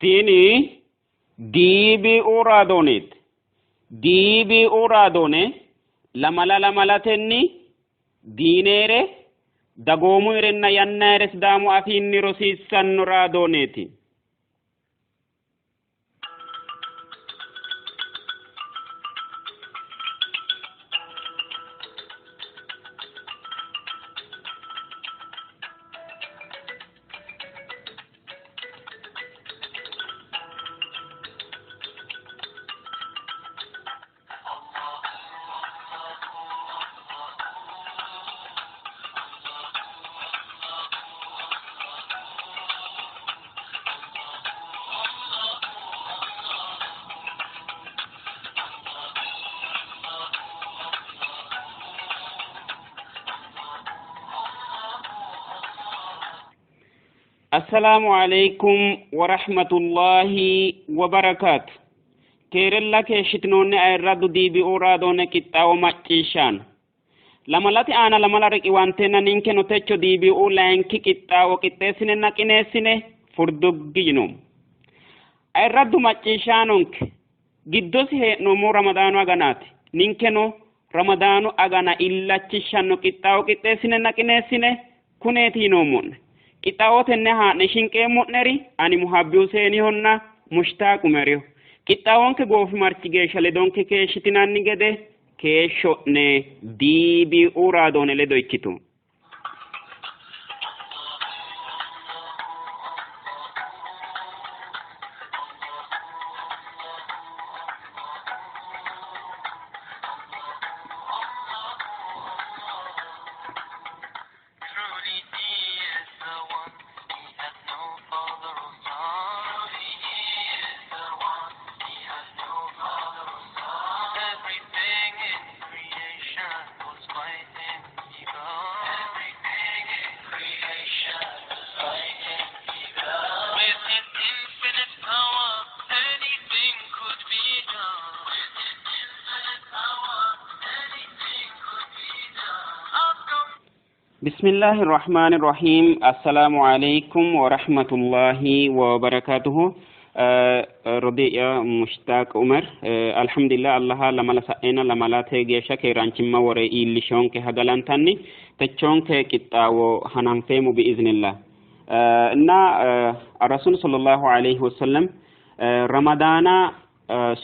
Tini DBU raadooneeti. DBU raadoone lamala lamalatenni diineere, dagoomuyirenna yannayire Sidaamu afiinni rosiissanno raadooneeti. Assalaamu alaikum warahmatullahi wabarakaatu. Keerella keeshshitinoonni ayirraddu DBU raadoone qixxaawo macciishshaano. Lamalate aana lamala riqiwanteenna ninkeno techo DBU layinki qixxaawo qixxeessinenna qineessine furduggi yinoommo. Ayirraddu macciishshaanonke giddosi hee'noommo Ramadaanu aganaati. Ninkeno Ramadaanu agana illachishshanno qixxaawo qixxeessinenna qineessine kuneeti yinoommo'ne. Qixxaawo tenne haa'ne shinqeemmo'neri ani Muhabbi Huseenihonna Mushtaaq Umeriho. Qixxaawonke goofimarchi geeshsha ledonke keeshshitinanni gede keeshsho'ne DBU raadoone ledo ikkitu. بسم الله الرحمن الرحيم السلام عليكم ورحمة الله وبركاته رضي مشتاق عمر الحمد لله الله لما لسأنا لما لا تيجي كيرانشما وري إلشونك هجلانتني تشونك كتاو هننفهم بإذن الله እና الرسول صلى الله عليه وسلم رمضان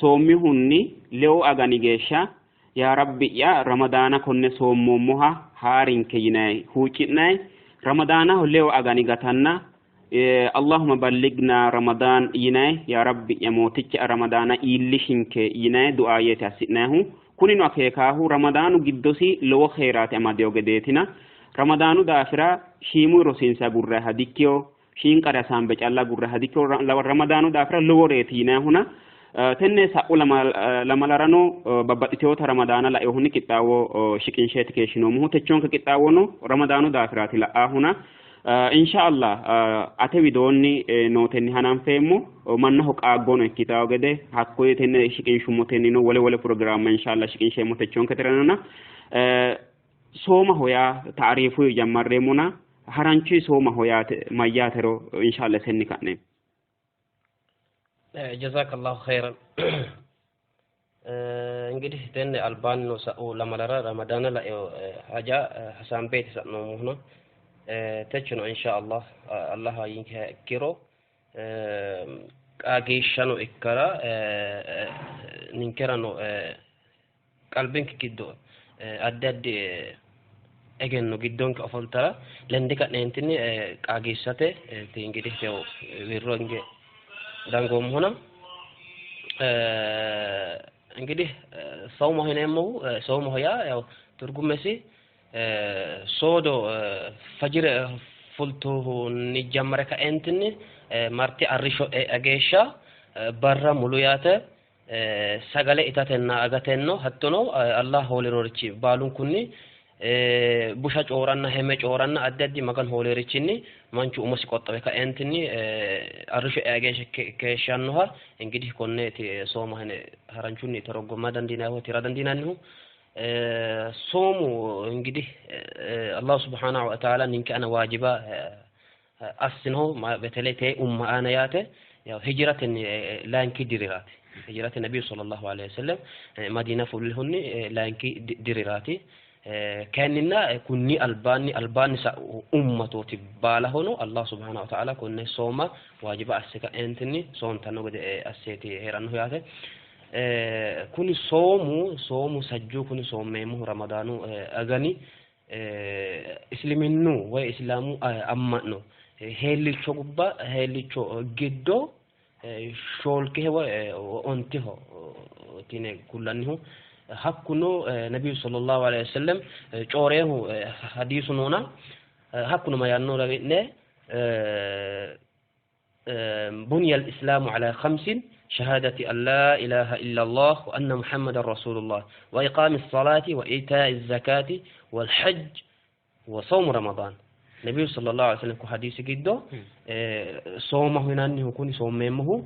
soomihunni lewu agani geeshsha yaa rabbi'ya ramadaana konne soommoommoha haarinke yinayi huucci'nayi ramadaanaho lewu agani gatanna allahumma ballighna ramadaan yinayi yaa rabbi'ya mooticha ramadaana iillishinke yinayi du'aayeeti assi'nayihu kunino akeekaahu ramadaanu giddosi lowo keeraate amadeyo gedeetina ramadaanu daafira shiimu rosiinse agurrayiha dikkiyo shiinqare hasaambe calla agurrayiha dikkiyo ramadaanu daafira loworeeti yinayihuna tenne sa'u lamalarano babbaxxiteyoota ramadaana lainohunni qixxaawo shiqinsheeti keeshshinoommohu techonke qixxaawono ramadaanu daafiraati la'aahuna insha Allah ate widoonni nootenni hananfeemmo mannaho qaaggono ikkitawo gede hakkoye tenne shiqinshummotenino wole wole pirogiraamma insha Allah shiqinsheemmo techonke tiranana soomaho yaa taariifu jammarreemmona haranchu soomaho yaate mayyaatero insha Allah senni ka'ne. Jazakallahu khairan. እንግዲህ tenne albaanni no sa'u lamalara ramadaana laeo haja hasaambeeti sa'noommohuna techono insha Allah Allah yinkeha ikkiro qaagiishshano ikkara ninkerano qalbinke giddo addi addi egenno giddonke ofoltara lende ka'neentinni qaagiissate እንግዲህ ያው wirro hinge dangoommohuna እንግዲህ soomaho yineemmohu soomaho yaa ያው ትርጉሜሲ soodo fajire fultuhunni jammare ka'eentinni marte arrishsho e'a geeshsha barra mulu yaate sagale itatenna agatenno hattono Allah hoolinorichi baalunkunni busha cooranna heme cooranna addi addi maganu hoolinorichinni manchu umosi qoxxowe ka'eentinni arrishsho e'a geeshsha keeshshannoha እንግዲህ konneeti soomaho yine haranchunni toroggoma dandiinannihu tira dandiinannihu soomu እንግዲህ አላሁ ስብሓነሁ ወተዓላ ninke ana waajiba assinohu በተለይ tee umma aana yaate Yaw hijratenni layinki diriraati. Hijrate Nabiyu sallallahu alayhi wasallam Madiina fulihunni layinki diriraati. Kayinnilla kunni albaanni albaanni sa'u ummatooti baalahono Allah subhanahu wa ta'ala konne sooma waajiba asse kaeentinni soontanno gede asseeti hee'rannohu yaate. Kuni soomu soomu sajjuu kuni soommeemmohu Ramadaanu agani isliminnu woy islaamu amma'no heellicho gobba heellicho giddo shoolkihe woy ontiho tine kullannihu. Hakkuno Nabiyu sallallahu alayhi wasallam cooreehu hadiisu noona hakkuno mayaanno lawi'ne بني الإسلام على خمس شهادة أن لا إله إلا الله وأن محمد رسول الله وإقام الصلاة وإيتاء الزكاة والحج وصوم رمضان. نبي صلى الله عليه وسلم حديث جدو صومه ينانه كوني صومه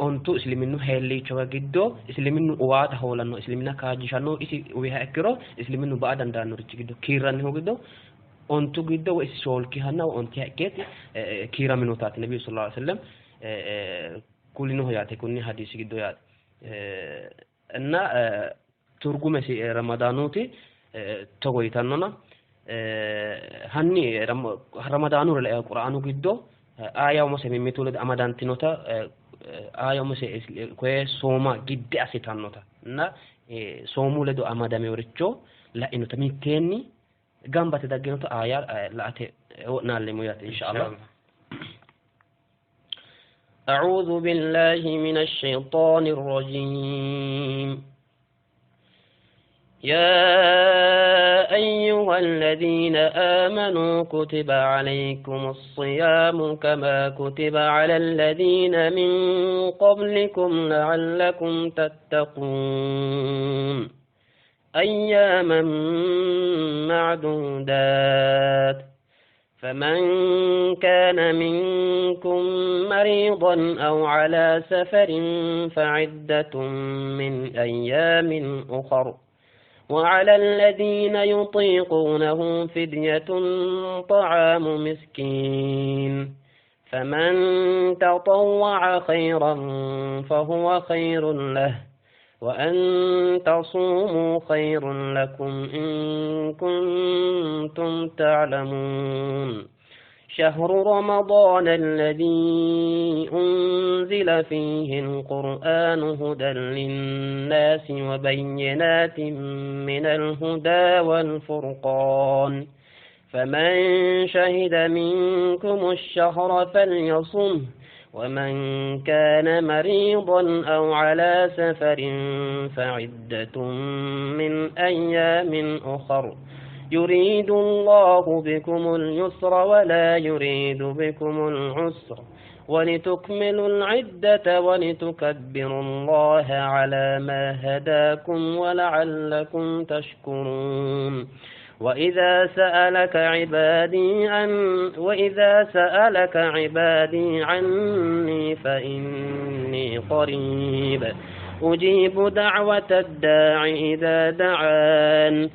أنتو إسلامينو هلي شوا جدو إسلامينو أوات هولانو إسلامينا كاجشانو إسي ويها أكرو إسلامينو بعدن دانو رتش جدو كيرانه جدو أنتو جدو وإس شول كهنا وأنتي أكيد كيرا منو تات النبي صلى الله عليه وسلم كلنا ياتي كوني حديث جدو يات إن ترجمة رمضانوتي تقوي تنونا هني رمضان ولا القرآن جدو آية ومسا ميتولد أمدان تنوتا آية ومسا كوي سوما جد أسيتانوتا نا سومو لدو أمدان ميورتشو لا إنه تميتيني جنب تدقينوتا آية لا نعلمه إن شاء الله. أعوذ بالله من الشيطان الرجيم. يا أيها الذين آمنوا كتب عليكم الصيام كما كتب على الذين من قبلكم لعلكم تتقون. أياما معدودات. فمن كان منكم مريضا أو على سفر فعدة من أيام أخر. وعلى الذين يطيقونه فدية طعام مسكين. فمن تطوع خيرا فهو خير له وأن تصوموا خير لكم إن كنتم تعلمون. شهر رمضان الذي أنزل فيه القرآن هدى للناس وبينات من الهدى والفرقان. فمن شهد منكم الشهر فليصمه ومن كان مريضا أو على سفر فعدة من أيام أخر. يريد الله بكم اليسر ولا يريد بكم العسر ولتكملوا العدة ولتكبروا الله على ما هداكم ولعلكم تشكرون. وإذا سألك عبادي عني فإني قريب أجيب دعوة الداع إذا دعان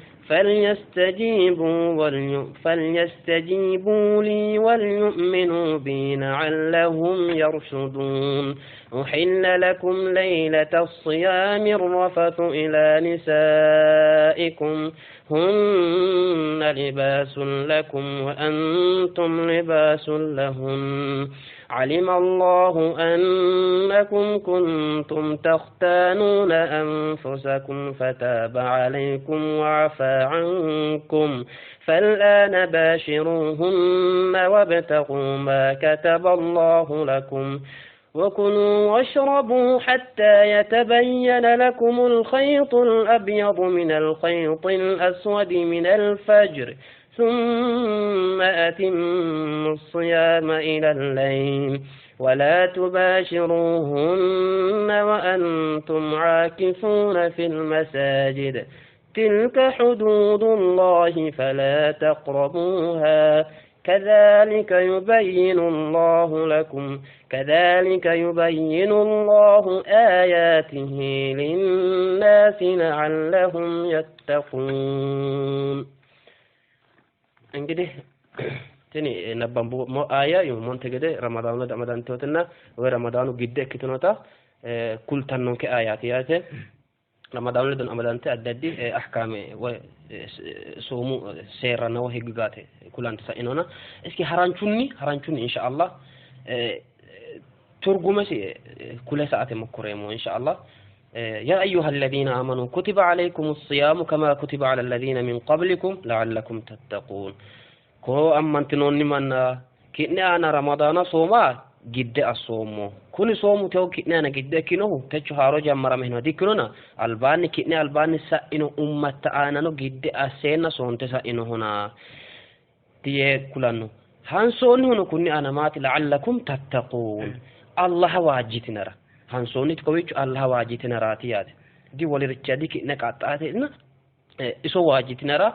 فليستجيبوا لي وليؤمنوا بي لعلهم يرشدون. أحل لكم ليلة الصيام الرفث إلى نسائكم هن لباس لكم وأنتم لباس لهن. علم الله أنكم كنتم تختانون أنفسكم فتاب عليكم وعفى عنكم فالآن باشروهن وابتغوا ما كتب الله لكم وكلوا واشربوا حتى يتبين لكم الخيط الأبيض من الخيط الأسود من الفجر ثم أتموا الصيام إلى الليل ولا تباشروهن وأنتم عاكفون في المساجد. تلك حدود الله فلا تقربوها. كذلك يبين الله آياته للناس لعلهم يتقون. እንግዲህ Tini nabbambo aya yuummonte gede Ramadaanu ledo amadantinotenna woy Ramadaanu giddo ikkitinota kultannonke ayaati yaate. Ramadaanu ledo amadante addi addi ahkaame woy soomu seerranna woy higgaate kulante sa'inona. Iski haranchunni insha Allah turgumesi kule sa'ate mokkoreemmo insha Allah. يا أيها الذين آمنوا كتب عليكم الصيام كما كتب على الذين من قبلكم لعلكم تتقون. Koo ammantinoonni manna, ki'ne aana Ramadaana sooma gidde assoommo. Kuni soomu tewo ki'ne aana gidde ikkinohu techo haaro jammarame dikkinona, albaanni ki'ne albaanni sa'ino ummatta aanano gidde asseenna soonte sa'inohona yee kulanno. Hansoonnihuno kunni aana maati? La'allakum tattaquun, Allaha waajjitinara hansoonniti. Kowiicho Allaha waajjitinaraati yaate. Di woliricha di ki'ne qaxxaateena iso waajjitinara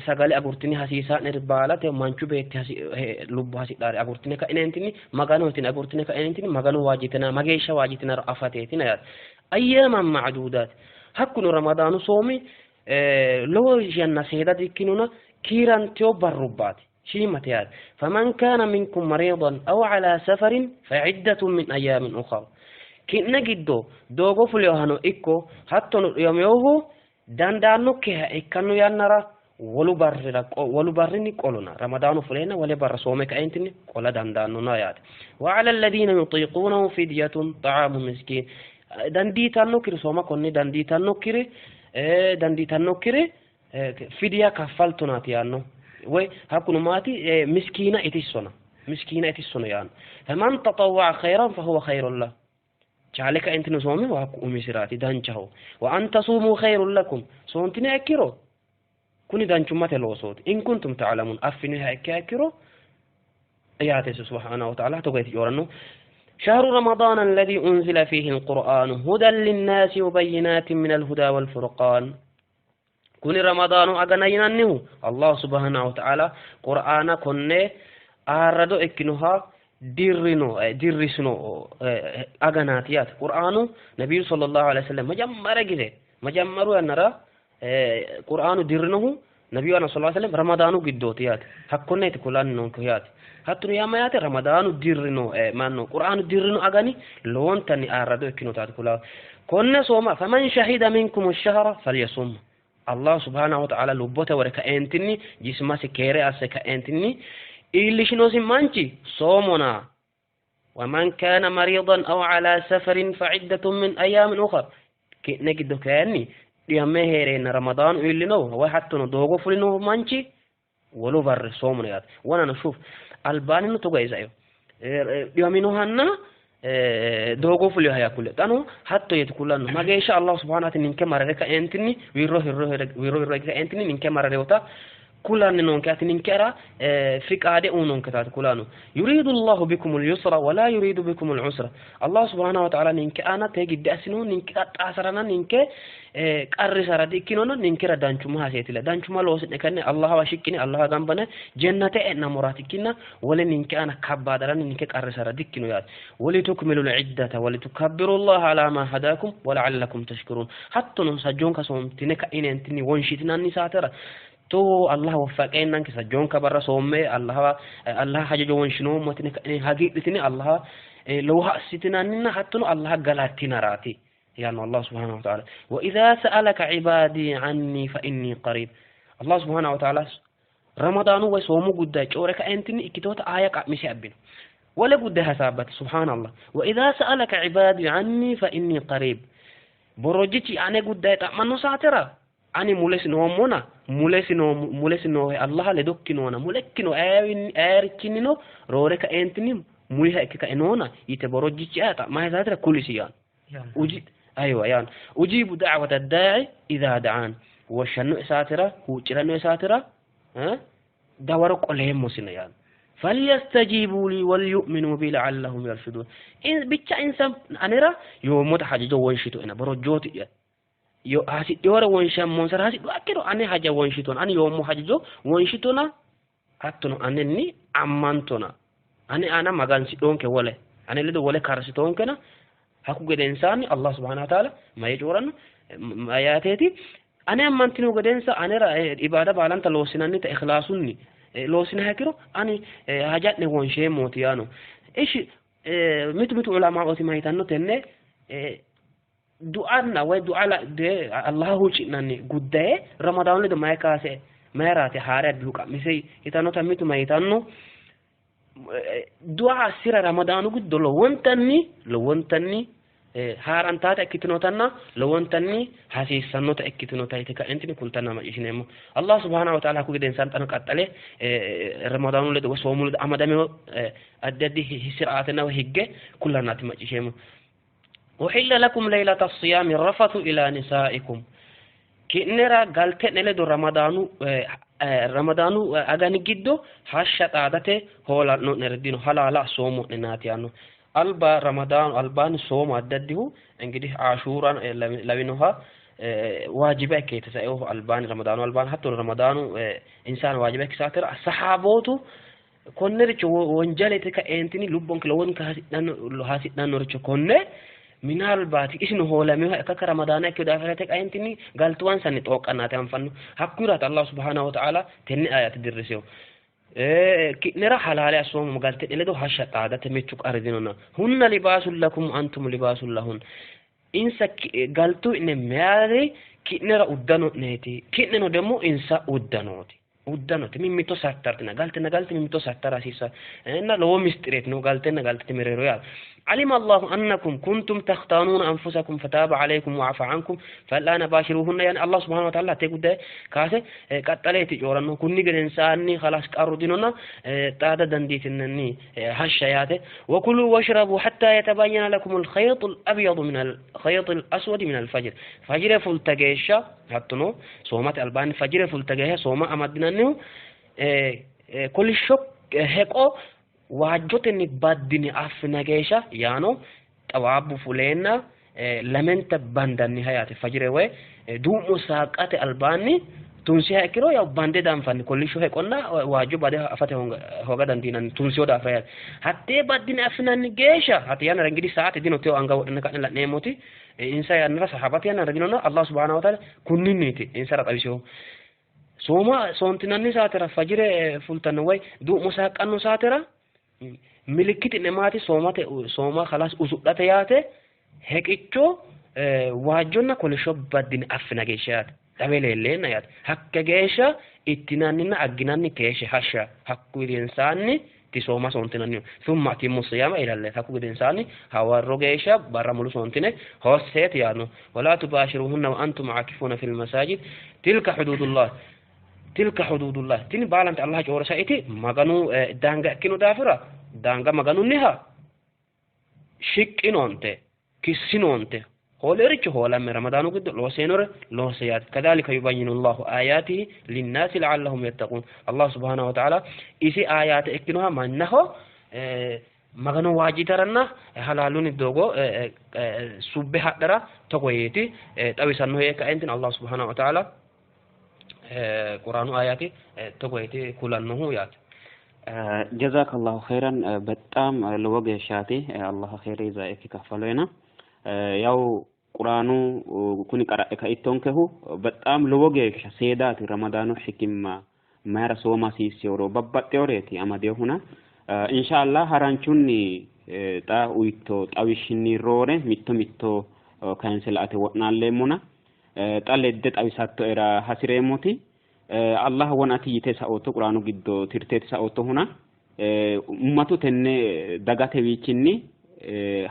sagale agurtine, hasiisaa'neri baalate manchu beetti lubbo hasidhaare agurtine ka'ineentinni, maganohotin agurtine ka'ineentinni Magano waajjitina mageeshsha waajjitinara afateetina yaate. Ayyaaman macduudaat, hakkuno Ramadaanu soomi lowo yanna seeda dikkinona, kiiranteyo barrubbaati, shiimate yaate. Faman kaana minkum mariidan aw calaa safarin faciddatun min ayyaamin ukhar. Ki'ne giddo doogo fuleyohano ikko hattono dhiwameyohu dandaannokkiha ikkanno yannara wolu barrira wolu barrinni qolona. Ramadaanu fuleenna wole barra soome kaentinni qola dandaannona yaate. Wa cala alladhiina yutiiquunahu fidyatun ta'aamu miskiin. Dandiitannokkiri sooma konne dandiitannokkiri fidiya kaffaltonaati yaanno. Woy hakkuno maati? Miskiina itissona, miskiina itissona yaanno. Faman tatawwa'a khayran fahuwa khayrun lah. Chaale kaentino soomi hakku umisiraati danchaho. Wa an tasumuu khayrun lakum, soontine ikkiro kuni danchummate loosooti. In kuntum ta'lamun, affiniha ikkiha ikkiro yaate. Subhanahu wa ta'ala togo yeti coranno: شهر رمضان الذي أنزل فيه القرآن هدى للناس وبينات من الهدى والفرقان. كن رمضان agana yinannihu Allah subhanahu wa ta'ala Qur'aana konne aarrado ikkinoha dirrino, dirrisino aganaati yaate. Qur'aanu nabiyyu sallallahu alaihi wasallam መጀመሪያ ጊዜ መጀመሩ yannara Qur'aanu dirrinohu nabiyyu sallallahu alaihi wasallam Ramadaanu giddooti yaate. Hakkonneeti kulanni noonkehu yaate. Hattono yaa mayyaate? Ramadaanu dirrino manno Qur'aanu dirrino agani lowontanni aarrado ikkinotaati kulaa. Konne sooma faman shahida minkum ash-shahra falyasum. Allah subhanahu wa ta'ala lubbote wore kaentinni jismasi keere asse kaentinni iillishinosi manchi soomona. Waman kana mariidan aw ala safarin faciddatun min ayaamin ukhar. Ki'ne giddo kayinni dhiyame heereenna Ramadaanu iillinohu woy hattono doogo fulinohu manchi wolu barri soomona yaate. Wonano shuf albaanino togo isayo dhiyaminohanna doogo fuliha yaa kulle xano hatto yeti kulanno. Mageeshsha Allah subhanahu wa ta'ala ninke marare kaentinni wirro hirro wirro wirro kaentinni ninke mararewota kulanni noonke ati ninkera fiqaade uunonketaati kulano. Yuridu llahu bikum lyusra wala yuridu bikum lusra. Allah subhanahu wa ta'ala ninke aana tee gidde assinohu ninke qaxxaasarana ninke qarrisara di ikkinona, ninkera danchumma haseetila. Danchumma loosi'ne kanne Allahawa shiqqine Allaha gambane jennate e'namoraati ikkinna wole ninke aana kabbaadaranni ninke qarrisara dikkino yaate. Walitukmilu lciddata walitukabbiru llaha ala ma hadakum wala'allakum tashkurun. Hattono sajjoonka soomtine ka'ineentinni wonshitinanni saatera to Allah waffaqeennanke sajjoonka barra soomme Allah Allah hajajo wonshinoommotine ka'ine hagiidhitine Allah lowoha assitinanninna hattono Allah galattinaraati yaanno Allah subhanahu wa ta'ala. Wa idha sa'alaka ibadi anni fa inni qarib. Allah subhanahu wa ta'ala Ramadaanu woy soomu gudday coore kaentinni ikkitoota aya qa'mise abbino wole gudday hasaabbate. Subhanallah. Wa idha sa'alaka ibadi anni fa inni qarib. Borojjichi ane gudday xa'manno saatera ani mulesi noommona, mulesi noo, mulesi noohe Allah ledokki noona, mulekki no, ayerichinnino roore kaentinni muliha ikke kae noona yite borojjichi aya xa'mahe saatera kulisi yaano. Uji aywa yaano ujibu da'wata daa'i idha da'an. Woshshanno saatera, huucciranno saatera dawaro qoleemmosina yaano. Falyastajibu li walyu'minu bi la'allahum yarshudun. In bicha insa anera yoommota hajajo wonshitoena borojjooti'ya yo hasidhiyore wonshammonsara hasidhu akkiro ane haja wonshitona, ani yoommo hajajo wonshitona, hattono anenni ammantona, ane ana magansidhonke, wole ane ledo wole karsitoonkena. Hakku gedensaanni Allah subhanahu wa ta'ala maye cooranno mayaateeti? Ane ammantino gedensa anera ibaada baalanta loossinannita ikhlaasunni Loosinaha ikkiro ani haja'ne wonsheemmooti yaano. Ishi mitu mitu ulamaooti mayitanno tenne du'anna woy du'a Allah huucci'nanni guddaye Ramadaanu ledo mayi kaase mayiraati haare abbihu qa'mise yitannota mitu mayitanno. Du'a assira Ramadaanu giddo lowontanni lowontanni haarantaata ikkitinotanna lowontanni hasiissannota ikkitinota yite ka'entini kultanna macciishshineemmo. Allah subhanahu wa ta'ala hakku gedensaani xano qaxxale Ramadaanu ledo woy soomu ledo amadamino addi addi siraatenna woy higge kullannaati macciishsheemmo. Uhilla lakum laylata siyaami rafathu ila nisaikum, ki'nera galte'ne ledo Ramadaanu agani giddo hashsha xaadate hoolanno'nere dino, halaala assoommo'ne naati yaanno. Alba Ramadaanu albaanni soomu addi addihu እንግዲህ አሹራን lawinoha waajiba ikkeeti saehu albaanni Ramadaanu albaanni, hattono Ramadaanu insaan waajiba ikke saatera sahaabootu konnericho wonjalete ka'eentini lubbonke lowonka hasidhannoricho konne minalbaati isino hoolameha ikkakka Ramadaana ikkeyo daafira yite ka'eentinni galtuwansanni xooqqannaati anfanno. Hakkuyiraati Allah subhanahu wa ta'ala tenne ayati dirrisehu. Ki'nera halaale assoommo galte'ne ledo hashsha xaadate mittu qarri dinona. Hunna libaasun lakum antum libaasun lahun, insa galtu'ne meyari ki'nera uddano'neeti, ki'neno ደግሞ insa uddanooti uddanote mimmito sattartina galtenna galte mimmito sattara hasiissa እና lowo misxireeti no galtenna galtete mereero yaate. علم الله أنكم كنتم تختانون أنفسكم فتاب عليكم وعفى عنكم فالآن باشروهن، يعني الله سبحانه وتعالى تقول كاسه قطليتي جورنو كوني gedensaanni خلاص qarru dinona xaada dandiitinanni hashsha yaate. وكلوا واشربوا حتى يتبين لكم الخيط الأبيض من الخيط الأسود من الفجر، فجر fulta geeshsha hattono soomate albaanni fajire fulta geeshsha sooma amaddinannihu kolishsho heqo waajjotenni baddini affina geeshsha, yaano xawaabbu fuleenna lamenta bandanniha yaate. Fajire woy duu'mo saaqate albaanni tunsiha ikkiro yaw bande danfanni kolishsho heqonna waajjo bade afate hooga dandiinanni tunsiyo daafira yaate. Hattee baddine affinanni geeshsha hatte yannara እንግዲህ ሰዓት dino teo anga wodhine ka'ne la'neemmoti insa yannara sahaabate yannara dinona Allah subhanahu wa ta'ala kunninniiti insara xawisehu. Sooma soontinanni saatera fajire fultanno woy duu'mo saaqqanno saatera milikkiti'ne maati soomate sooma khalas usudhate yaate heqicho waajjonna kolishsho baddine affina geeshsha yaate xawe leelleenna yaate. Hakka geeshsha ittinanninna agginanni keeshshe hashsha, hakku gedensaanni ti sooma soontinannihu. Thumma atimmu siyaama ilal layl, hakku gedensaanni hawarro geeshsha barra mulu soontine hosseeti yaanno. Walaa tubaashiruhunna wa antum caakifuuna fil masaajid, tilka hududullah tilka hududullah, tini baalante Allah coora saiti maganu daanga ikkino daafira daanga maganunniha shiqqinoonte kissinoonte hoolericho hoolamme Ramadaanu giddo looseenore loose yaate. Kadhalika yubayyinu Allahu ayatihi linnaasi la'allahum yattaqun, Allah subhanahu wa ta'ala isi ayate ikkinoha mannaho maganu waajjitaranna halaalunni doogo subbe hadhara togo yeeti xawisannohu yee kaentin Allah subhanahu wa ta'ala quraanu ayati togo yeeti kulannohu yaate. Jazakallahu khairan, በጣም lowo geeshshaati Allah khairi zaiki kaffaloyna. ያው ቁርአኑ kuni qara'e kaittonkehu በጣም lowo geeshsha seedaati Ramadaanu hikimma mayra sooma hasiisseworo babbaxxeyoreeti amadeyohuna. Inshallah haranchunni xa uyitto xawishshinni roore mitto mitto kayinse la'ate wo'naalleemmona xa ledde xawisattoera hasireemmoti Allah wonati yite saootto quraanu giddo tirteeti saoottohuna ummatu tenne dagatewiichinni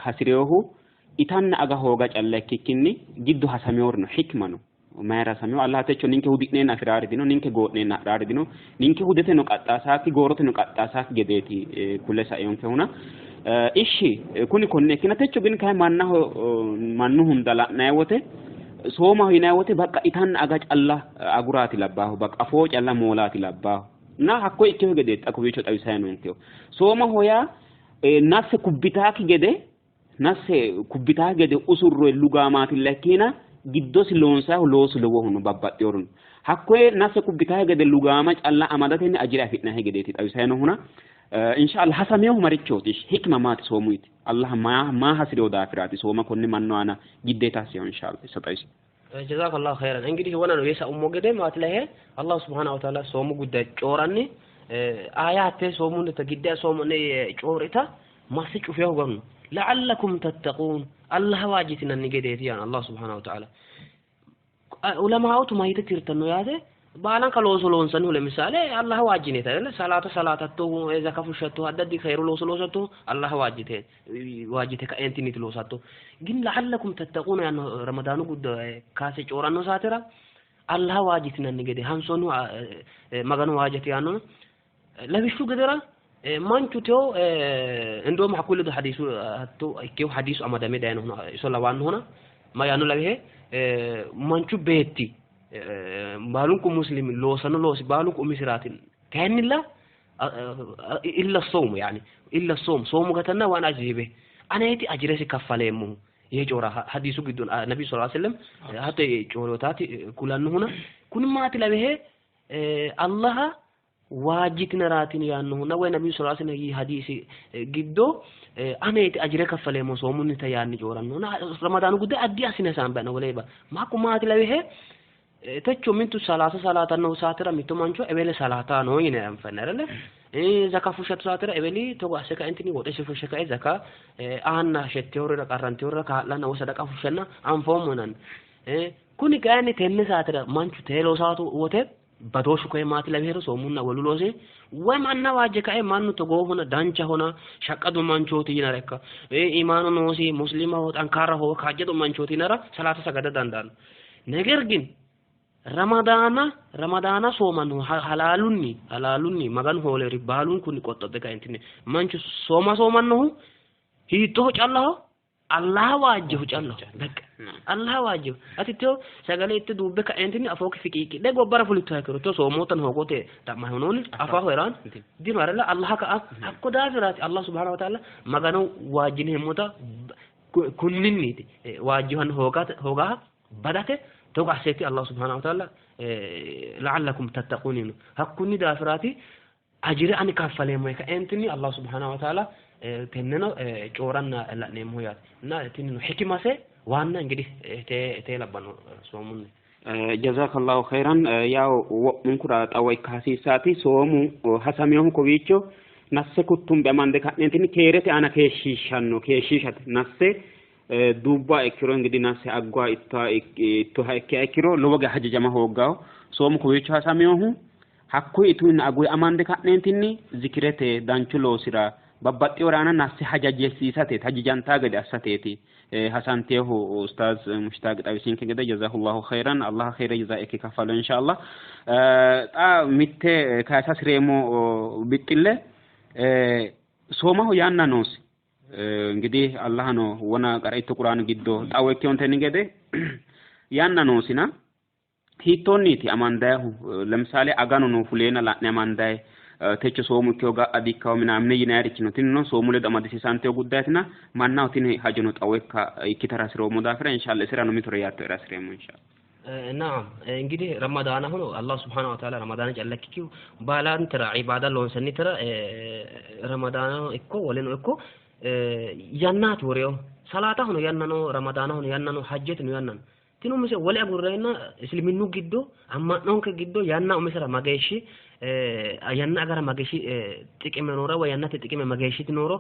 hasireyohu itanna aga hooga calla ikkikkinni giddo hasameyorino no hikma no mayra hasameyo Allah techo ninke hudi'neenna afiraari dino, ninke goo'neenna ha'raari dino, ninke hudeteno qaxxaasaakki gooroteno qaxxaasaakki gedeeti kule saeyonkehuna. Ishi kuni konne ikkina techo ግን kay mannaho mannu hunda la'nayi wote soomaho yinayi wote bakka itanna aga calla aguraati labbaaho, bakka afoo calla moolaati labbaaho እና hakko ikkeho gedeeti xa kowiicho xawisayi noonkehu. Soomaho yaa nafse kubbitaakki gede nafse kubbitaakki gede usurroye lugaamaatilla ikkiina giddosi loonsaahu loosu lowohu no babbaxxeyoru no. Hakkoye nafse kubbitaakki gede lugaama calla amadatenni ajire afi'nayi gedeeti xawisayi noohuna. Inshallah hasameyohu marichooti hikma maati soomuyiti Allah maa hasireyo daafiraati sooma konne mannu aana giddeeta hasireyo inshallah isa xawisi. ጀዛከላሁ ኸይረን። እንግዲህ ወነ ነው የሰኡሞ gede maati lahe Allah subhanahu wa ta'ala soomu ጉዳይ ጮራኒ Ayaate soomunnita gidde soomune coorita masse cufeho garno la'allakum tattaquun Allah waajjitinanni gedeeti yaano Allah subhanahu wa ta'ala. Ulamaa'otu mayite tirtanno yaate baalanka looso loonsannihu lemisale Allah waajjineeti አይደለ? Salaata salaatattohu, zaka fushshattohu, addi addi khayru looso loosattohu Allah waajjite waajjite ka'eentiniiti loosatto. Gin la'allakum tattaquuna yaanno Ramadaanu guddo kaase cooranno saatera Allah waajjitinanni gede hansoonnihu Maganu waajjate yaanno. Lawishshu gedera manchu tewo እንደውም hakkuyi ledo hadiisu hatto ikkehu hadiisu amadame dayinohuna iso lawannohuna ma yaanno lawihe manchu beetti baalunku muslimi loosanno loosi baalunku umisiraati kayinnilla illa soomu yaani illa soomu soomu gatanna waan ajiibe aneeti ajiresi kaffaleemmohu yee coora hadiisu giddon nabi sallallahu alaihi wasallam hatto coorootaati kulannohuna kun maati lawihe Allaha waajjitinaraatin yaannohuna woy nabiyu sallallahu alaihi wasallam hadiisi giddo aneeti ajire kaffaleemmo soomunnita yaanni coorannohuna ramadaanu gudde addi assine hasaambanna woleba makku maati lawihe techo mintu salaata salaatanno saatira mitto mancho ewele salaata no yine anfanni አይደለ? Zaka fushshatu saatira eweli togo asse kaentini woxesi fushshe kae zaka aanna shetteyorira qarranteyorira kaa'lanna woy sadaqa fushshanna anfoommo yinanni. Kuni kayinni tenne saatira manchu tee loosaatu wote badooshshu koye maati lawihero soomunna wolu loosi woy manna waajje kae mannu togoohona danchahona shaqqadu manchooti yinara ikka imaanu noosi muslimaho xankaaraho kaajjado manchooti yinara salaata sagada dandaanno. ነገር ግን ramadaana ramadaana soomannohu halaalunni halaalunni Maganu hooleri baalunkunni qoxxobe kaentinni manchu sooma soomannohu hiittooho callaho Allah waajjehu callaho በቃ Allah waajjehu ati tewo sagale itte duubbe kaentinni afooki fiqiiqidhe gobbara fulittoha ikkiro tewo soomootan hoogote xa'mahunoonni afaaho eraan dino arella Allah ka'a hakko daafiraati Allah subhanahu wa ta'ala Maganu waajjineemmota kunninniiti waajjihan hoogaha badate togo asseeti Allah subhanahu wa ta'ala la'allakum tattaquun yino hakkunni daafiraati ajire ani kaffaleemmo kaentinni Allah subhanahu wa ta'ala tenneno cooranna la'neemmohu yaate እና tinino hikimase waanna እንግዲህ tee labbanno soomunni. Jazakallahu khairan. Yaw wo'munkura xawo ikka hasiissaati soomu hasaminohu kowiicho nasse kuttumbe amande ka'neentinni keerete aana keeshshiishshanno keeshshiishate nasse duubba ikkiro እንግዲህ nasse agguwa ittoha ikkiha ikkiro lowo geya hajajama hooggawo soomu kowiicho hasaminohu hakkuyi ituinna aguyi amande ka'neentinni zikirete danchu loosira babbaxxewo aana nasse hajajjeessiisateeti hajajantaa gede assateeti hasanteehu ustaaz Mushtaaq xawisinke gede jazahullahu khairan Allah khaira jazaa ikke kaffalo inshallah. Xa mitte kayisa hasireemmo bixxille soomaho yanna noosi እንግዲህ አላህ ነው ወና ቀረይቱ ቁርአን giddo xawo ikkewontenni gede yanna noosina hiittoonniiti amandayihu ለምሳሌ aganu no fuleena la'ne amandayi techo soomu ikkewo ga'a dikkawo ምናምን yinayirichi no tinino soomu ledo amadisiisantewo guddaatina mannaho tini hajono xawo ikka ikkitara hasiroommo daafira inshallah isirano mitore yaattoera hasireemmo inshallah. ናም እንግዲህ ረመዳን አሁን አላህ ሱብሓነሁ ወተዓላ ረመዳን ጨለክኪው ባላንትራ ዒባዳ ሎንሰኒ ትራ ረመዳን እኮ ወለኖ እኮ ያናት ወሬው ሰላታ ሆኖ ያናኖ ረመዳን ሆኖ ያናኖ ሐጀት ነው ያናኖ tinu mise wole agurreena isliminnu giddo amma'nonke giddo yanna umisera mageeshshi yanna agara mageeshshi xiqime nooro woy yannate xiqime mageeshshiti nooro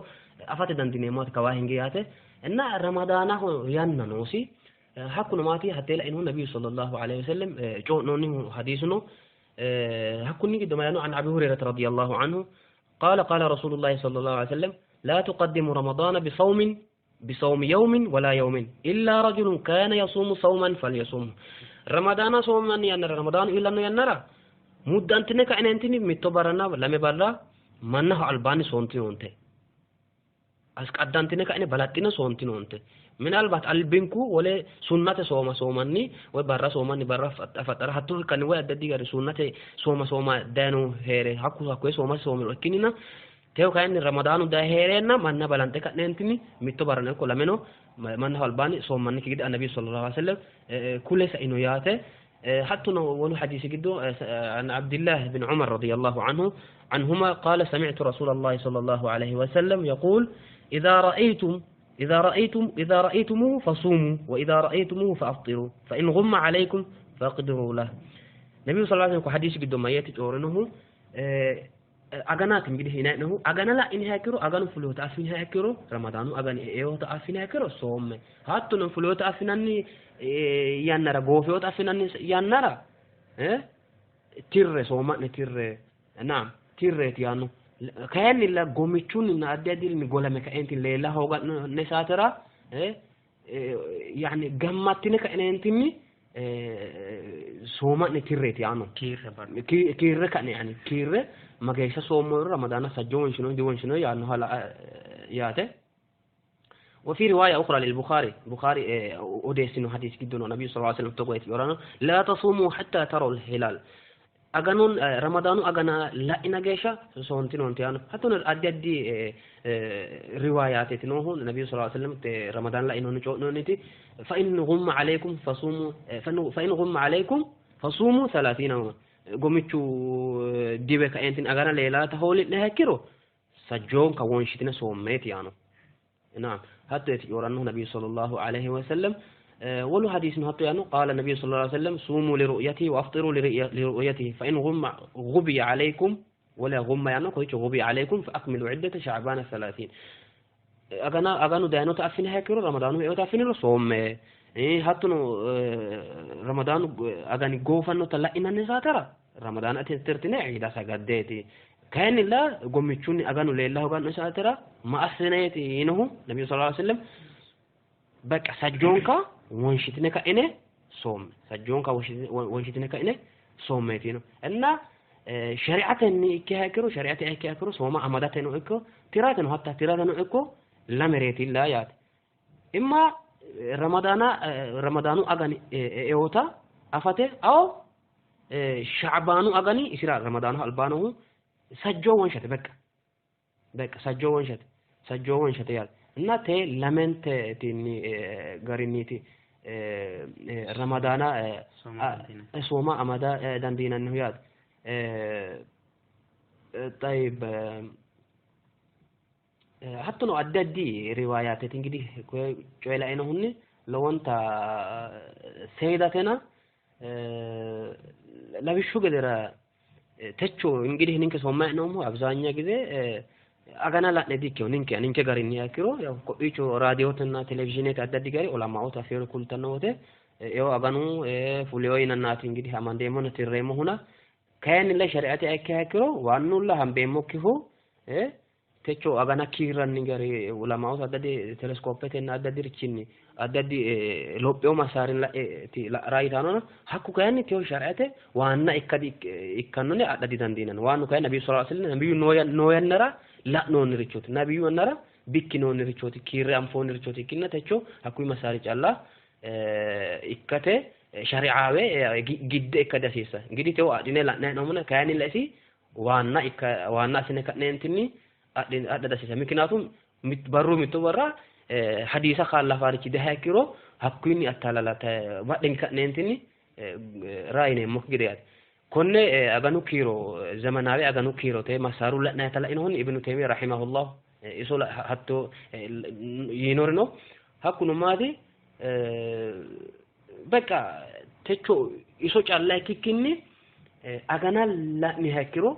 afate dandiineemmote kawaa hinge yaate እና ramadaanaho yanna noosi hakkuno maati hattee lainohu nabiyyu sallallahu alayhi wasallam co'noonnihu hadiisuno hakkunni giddo mayano an Abi Hurayrata radiyallahu anhu قال قال رسول الله صلى الله عليه وسلم لا تقدموا رمضان بصوم يوم ولا يوم إلا رجل كان يصوم صوما فليصوم رمضان صوما ينرى رمضان إلا أنه ينرى مدة أنتني كأن أنتني متبرنا لم يبرا منه ألباني صونتي أنت أسكدانتني كأن بلاتنا صونتي أنت ምናልባት አልቢንኩ ወለ ሱናተ ሶማ ሶማኒ ወይ barra somanni barra faxara hatto ikkanni ወይ addi gari sunnate sooma sooma dayino heere hakku hakkoye sooma soomino ikkinnina tewo kayinni ramadaanu daye heereenna manna balanxe ka'neentinni mitto barrano ikko lameno mannaho albaanni soommannikki gede annabi sallallahu alaihi wasallam kule saino yaate. hattono wolu hadiisi giddo an Abdillah bin Umar radiyallahu anhu عنهما قال سمعت رسول الله صلى الله عليه وسلم يقول إذا رأيتموه فصوموا وإذا رأيتموه فأفطروا فإن غم عليكم فاقدروا له. النبي صلى الله عليه وسلم حديث قدام ما يأتي تورنه Aganaati እንግዲህ ይናነሁ agana la'iniha ikkiro aganu fuloota affiniha ikkiro ramadaanu agani e'eota affiniha ikkiro soomme hattono fuloota affinanni yannara goofeota affinanni yannara tirre sooma'ne tirre naam tirreeti yaanno kayinnilla gomichunninna addi addirinni golame kaentin leella hooga'ne saatera yani gammattine ka'neentinni sooma'ne tirreeti yaanno kiirre ka'ne yani kiirre mageeshsha soommoyro ramadaana sajjo wonshino diwonshino yaannoha yaate. وفي رواية أخرى للبخاري بخاري أوديسن حديث جدا النبي صلى الله عليه وسلم تقويت يورانا لا تصوموا حتى تروا الهلال أغانون رمضان أغانا لا إنا جيشا سونتين ونتيانو حتى أدي أدي روايات تنوه النبي صلى الله عليه وسلم رمضان لا إنه نتي فإن غم عليكم فصوموا فإن غم عليكم فصوموا 30 يوما gomichu dibe kaentin agana leelata hooli'ne ikkiro sajjoon ka wonshitine soommeeti yaano naam hatto eti yorannohu nabiyu sallallahu alayhi wa sallam wolu hadisno hatto yaano qala nabiyu sallallahu alayhi wa sallam sumu liru'yatihi wa aftiru liru'yatihi fa in ghumma ghubiya alaykum wala ghumma yaano koicho ghubiya alaykum fa akmilu iddata sha'bana 30 agana aganu dayanota affiniha ikkiro ramadaanu eota affiniro soomme hattono ramadaanu agani goofannota la'inanni saatera ramadaana tirtine ciida sagaddeeti kayinnilla gommichunni aganu leella hoganno saatera ma assineeti yinohu nabiyu sallallahu alayhi wasallam በቃ sajjoonka wonshitine ka'ine soomme sajjoonka wonshitine ka'ine soommeeti yino እና shari'atenni ikkiha ikkiro shari'ate ikkiha ikkiro sooma amadateno ikko tirateno hatta tirateno ikko lamereetilla yaate imma ramadaana ramadaanu agani eota afate aw shacbaanu agani isira ramadaanu albaanohu sajjo wonshate በቃ በቃ sajjo wonshate sajjo wonshate yaate እና te lamente tinni garinniiti ramadaana sooma amada dandiinannihu yaate. طيب hattono addi addi riwaayateeti እንግዲህ coye lainohunni lowonta seedatena lawishshu gedera techo እንግዲህ ninke soomma hee'noommohu አብዛኛ ጊዜ agana la'ne dikkino ninke ninke garinni ikkiro yaw ko'icho raadiyotenna televizhiinete addi addi gari ulamaoota afeero kultanno wote eo aganu fuleyo yinannaati እንግዲህ amandeemmonna tirreemmohuna kayinnilla shari'ate ikkiha ikkiro waannulla hambeemmokkihu techo agana kiirranni gari ulamaoota addi addi teleskoopetenna addi addirichinni addi addi lopheyo masaarin la'eeti la'ra yitannona hakku kayinni teyo shari'ate waanna ikka ikkannone adha didandiinanni waannu kayinni nabiyyu sallallahu alayhi wasallam nabiyyu noo yannara la'noonnirichooti nabiyyu yannara bikkinoonnirichooti kiirre anfoonnirichooti ikkinna techo hakkuyi masaari calla ikkate shari'aawe gidde ikka dihasiissa እንግዲህ teyo adhine la'nayi hee'noommona kayinnilla isi waanna ikka waanna assine ka'neentinni adha dihasiissa mikinatum barru mitto barra hadiisa kaallafaarichi dayiha ikkiro hakkuyinni attaalalate badhenke ka'neentinni raa yineemmokki gede yaate. Konne aganu kiiro zemenaawe aganu kiirote masaaru la'nayita lainohunni Ibnu Taymiya rahimahullah iso hatto yiinorino hakkuno maati በቃ techo iso calla ikkikkinni agana la'niha ikkiro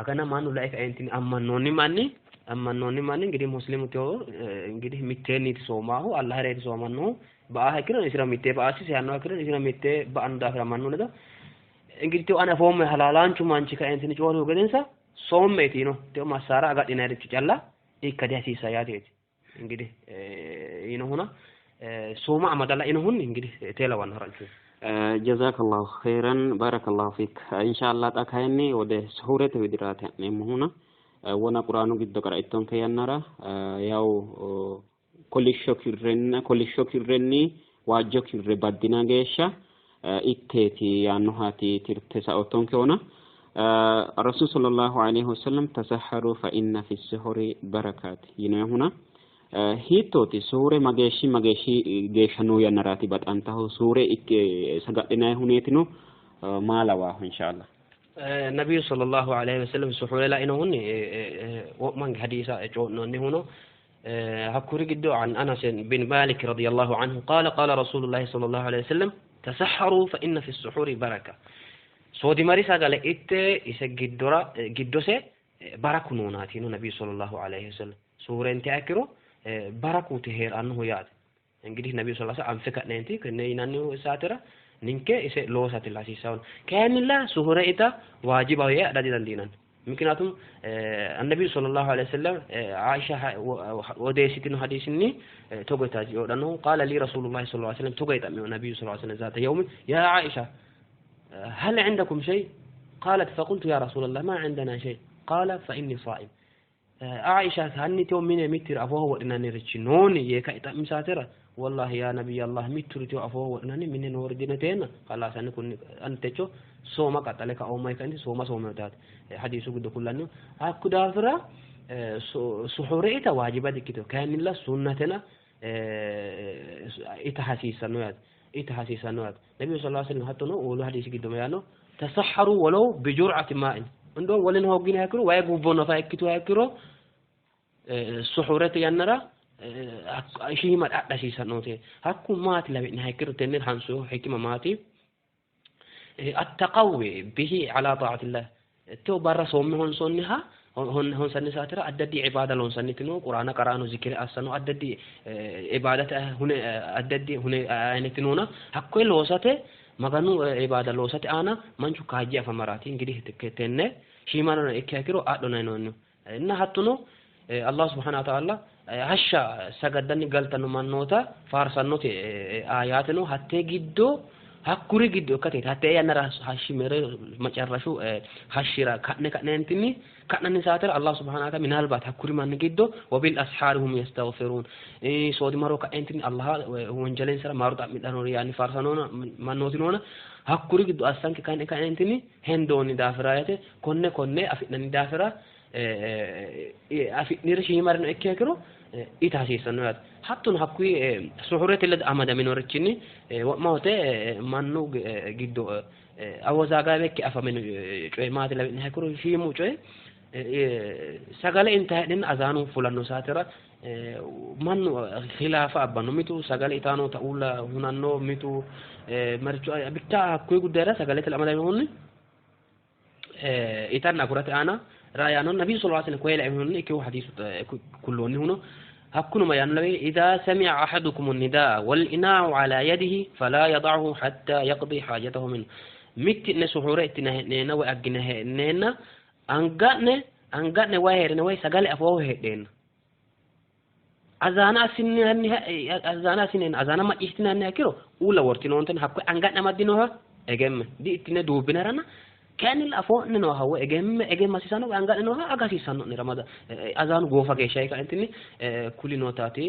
agana mannu lae kaentinni ammannoonni manni ammannoonni manni እንግዲህ muslimu teyo እንግዲህ mitteenniiti soomaahu Allahireeti soomannohu ba'aaha ikkiro isira mittee ba'asi seyannoha ikkiro isira mittee ba'anno daafira mannu ledo እንግዲህ teyo ane afoomme halaalaanchu manchi kaentinni coyi'rihu gedensa soommeeti yino teyo massaara agadhinayiricho calla ikka dihasiissa yaateeti እንግዲህ yinohuna sooma amada lainohunni እንግዲህ tee lawanno haranchu. Jazakallahu khairan barakallahu fik inshallah xa kayinni wode suhurete widiraati ha'neemmohuna wona quraanu giddo qara'ittonke yannara yaw kolishsho kirrenna kolishsho kirrenni waajjo kirre baddina geeshsha itteeti yaannohaati tirte saoottonkehuna rasul sallallahu alayhi wasallam tasahharu fa inna fi suhuri barakaati yinoehuna hiittooti suure mageeshshi mageeshshi geeshsha noo yannaraati baxantahu suure ikke saga'linayi huneetino maa lawaahu inshallah. Nabiyu sallallahu alayhi wasallam suhure lainohunni wo'manke hadiisa coyi'noonnihuno hakkuri giddo an Anas bin Malik radiyallahu anhu qaala qaala rasulullahi sallallahu alayhi wasallam tasahharu fa inna fi suhuri baraka soodimari sagale itte ise giddora giddose Baraku noonaati yino Nabiyyu sallallahu alayhi wasallam. Suhure intiha ikkiro baraku hee'rannohu yaate. እንግዲህ ነብዩ ሰለላሁ ዐለይሂ ወሰለም አንፈ ከነንቲ ከነ ይናኒ saatera ninke ise loosate hasiissanno kayinnilla suhure ita waajibaho yee adha didandiinanni. ምክንያቱም النبي صلى الله عليه وسلم عائشة odeessitino hadiisinni togo yitaati yoodhannohu قال لي رسول الله صلى الله عليه وسلم togo yixa'mino النبي صلى الله عليه وسلم ذات يوم يا عائشة هل عندكم شيء؟ قالت فقلت يا رسول الله ما عندنا شيء. قال فإني صائم. عائشة hanni tewo mine mittiri afooho wodhinannirichi nooni yee kae xa'mi saatera والله يا نبي الله mitturi tewo afooho wodhinanni mine noori dineteenna خلاص ani kunni ani techo sooma qaxxale kaoomma ikkanni sooma soomewtaati hadiisu giddo kullannihu. Hakku daafira suhure ita waajiba dikkitino kayinnilla sunnatena ita hasiissanno yaate, ita hasiissanno yaate. Nabiyyu sallallahu alayhi wasallam hattono wolu hadiisi giddo yaanno tasahharu wolow bijur'ati maa'in እንደውም ወልን hooginiha ikkiro wayi gubbo nafa ikkituha ikkiro suhurete yannara shiima dhadha hasiissannote. Hakku maati lawi'niha ikkiro tenne hansohu hikima maati attaqawwi bihi ala ta'atillah tewo barra soomme honsoonniha honsanni saatera addi addi ibaada loonsanniti no, quraana qara'ano, zikire assano, addi addi ibaadate hune addi addi hune ayineti noona hakkoye loosate maganu ibaada loosate aana manchu kaajje afamaraati. እንግዲህ tenne shiimano ikkiha ikkiro adhona yinoonnihu እና hattono Allah subhanahu wa ta'ala hashsha sagaddanni galtanno mannoota faarsannote aayaateno hattee giddo hakkuri giddo ikkateeti hattee yannara hashshi mere macarrashu hashshira ka'ne ka'neentinni ka'nanni saatera Allah subhanahu wa ta'ala minalbaat hakkuri manni giddo wabil ashaari hum yastaghfirun soodimaro ka'eentinni Allah wonjalensara maaru xa'midhannori yaanni faarsannoona mannooti noona hakkuri giddo assanke ka'ne ka'neentinni hendoonni daafira yaate konne konne afi'nanni daafira afi'niri shiimarino ikkiha ikkiro ita hasiissanno yaate. Hattono hakkuyi suhurete ledo amadaminorichini wo'ma wote mannu giddo awozaagawe ikke afamino coye maati lawi'niha ikkiro shiimu coye sagale intayi heedhenna azaanu fulanno saatera mannu khilaafa abbanno, mitu sagale itaano ta'ulla hunanno, mitu maricho bicha hakkuyi guddayira sagalete amadaminohunni itanna agurate aana ra'yaano nabi sallallahu alayhi wasallam koye lainohunni ikkehu hadiisu kulloonnihuno hakkuno ma yaanno lawi idha sami'a ahadukum an-nidaa wal inaa'u ala yadihi fala yada'uhu hatta yaqdi haajatahu minhu. Mitti'ne suhure ittina hee'neenna woy aggine hee'neenna anga'ne anga'ne way hee'reenna woy sagale afooho heedheenna azaana assinanni azaana assineenna azaana macciishshitinanniha ikkiro uulla wortinoontenni hakkoye anga'ne amaddinoha egemme di ittine duubbinarana kayinnilla afoo'ne nooha woy egemme egemma hasiisanno woy anga'ne nooha aga hasiissanno'ne ramada azaanu goofa geeshsha kaentinni kulinotaati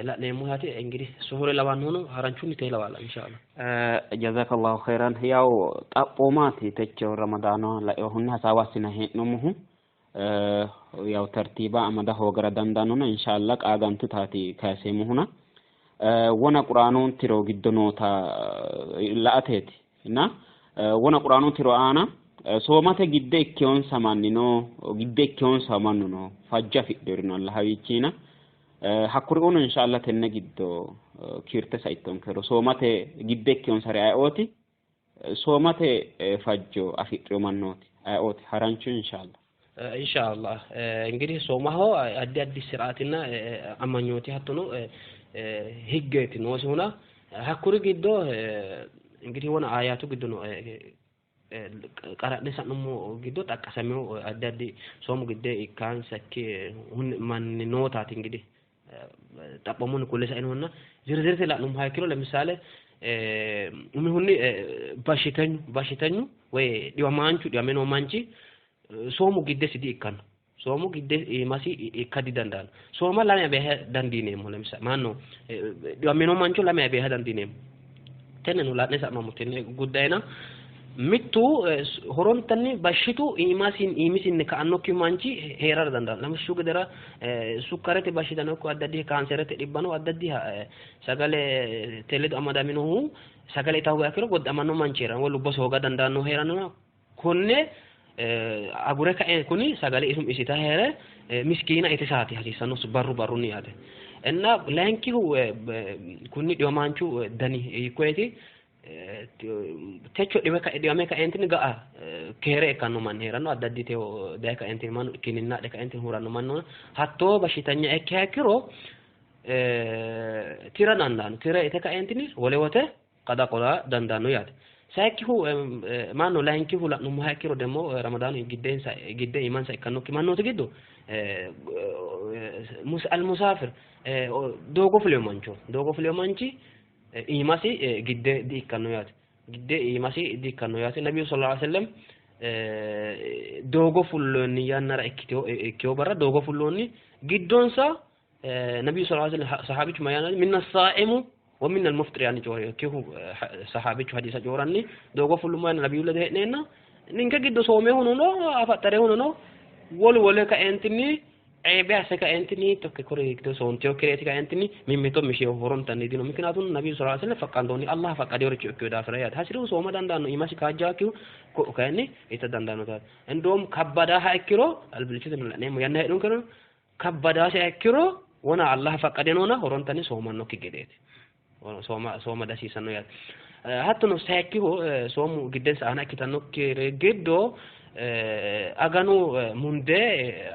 la'neemmo yaate. እንግዲህ suhure lawannohuno haranchunni tee lawaala inshallah. Jazakallahu khairan. ያው xaphomaati techo ramadaano lainohunni hasaawa assina hee'noommohu ያው tertiiba amada hoogara dandaannona inshallah qaagantutaati kayiseemmohuna wona quraanu tiro giddo noota la''ateeti እና wona quraanu tiro aana soomate gidde ikkeyonsa manni no, gidde ikkeyonsa mannu no, fajjo afidhinorino Allahawiichina hakkuriuno inshallah tenne giddo kiirte saittonkero soomate gidde ikkeyonsari ayeooti, soomate fajjo afidhino mannooti ayeooti haranchu inshallah. ኢንሻአላህ እንግዲህ ሶማሆ addi addi siraatinna amanyooti hattono higgeeti noosihuna hakkuri giddo እንግዲህ wona ayatu giddo no qara'ne sa'nummo giddo xaqqasamino addi addi soomu gidde ikkansakki manni nootaati እንግዲህ xaphomunni kulle sainohunna ዝርዝርte la'nummoha ikkiro ለምሳሌ umihunni bashitenyu bashitenyu woy dhiwamaanchu dhiwame noo manchi soomu giddesi di ikkanno, soomu gidde iimasi ikka didandaanno. Sooma lame beeha dandiineemmo, ለምሳሌ ማነው dhiwamino mancho lame beeha dandiineemmo. Tenneno la'ne sa'noommo tenne guddayina mittu horontanni bashitu iimasin iimisinni ka'annokki manchi heerara dandaanno. Lawishshu gedera sukkarete bashitano ikko addi addi kaanserete dhibbano addi addi sagale te ledo amadaminohu sagale ita hoogiha ikkiro goddamanno manchi heeranno woy lubbosi hooga dandaannohu heerannona konne agure ka'e kuni sagale isum isita heere miskiina itisaati hasiissannosi barru barrunni yaate. እና layinkihu kunni dhiwamaanchu dani hiikkoyeti Techo dhiwame kaentinni ga'a keere ikkanno manni heeranno, addi addi daye kaentinni mannu kininna adhe kaentinni huranno mannu hattoo bashitanya ikkiha ikkiro tira dandaanno, tira ite kaentinni wole wote qada qola dandaanno yaate. Sayikkihu mannu layinkihu la'nummoha ikkiro demmo Ramadaanu giddeensa gidde iimansa ikkannokki mannooti giddo almusaafir doogo fulino mancho, doogo fulino manchi iimasi gidde di''ikkanno yaate, gidde iimasi di''ikkanno yaate. Nabiyyu sallallahu alaihi wasallam doogo fulloonni yannara ikkitewo barra doogo fulloonni giddonsa nabiyyu sallallahu alaihi wasallam sahaabichu mayyaanno minna saa'imu wa minna al-muftir yaanni coore ikkihu sahaabichu hadiisa cooranni doogo fullummo yanna nabiyyu ledo hee'neenna ninke giddo soomehuno no, afaxxarehuno no, wolu wole kaeentinni ceebe asse kaeentinni tokke kuri giddo soontiyokkireeti kaeentinni mimmito misheehu horontanni dino. Mikinaatun nabiyyu sallallahu alaihi wasallam faqqandoonni Allah faqqadeeworicho ikkiyo daafira yaate. Hasi'rihu sooma dandaanno, iimasi kaajjaakkihu ko'u kayinni ita dandaanno taate. Endoom kabbadaaha ikkiro albillichote la'neemmo yanna heedhunkero kabbadaasiha ikkiro wona Allah faqqadenoona horontanni soomannokki gedeeti. Sooma dasiisanno yaate. Hattono sayikkihu soomu giddensa aana ikkitannokkiri giddo aganu mundee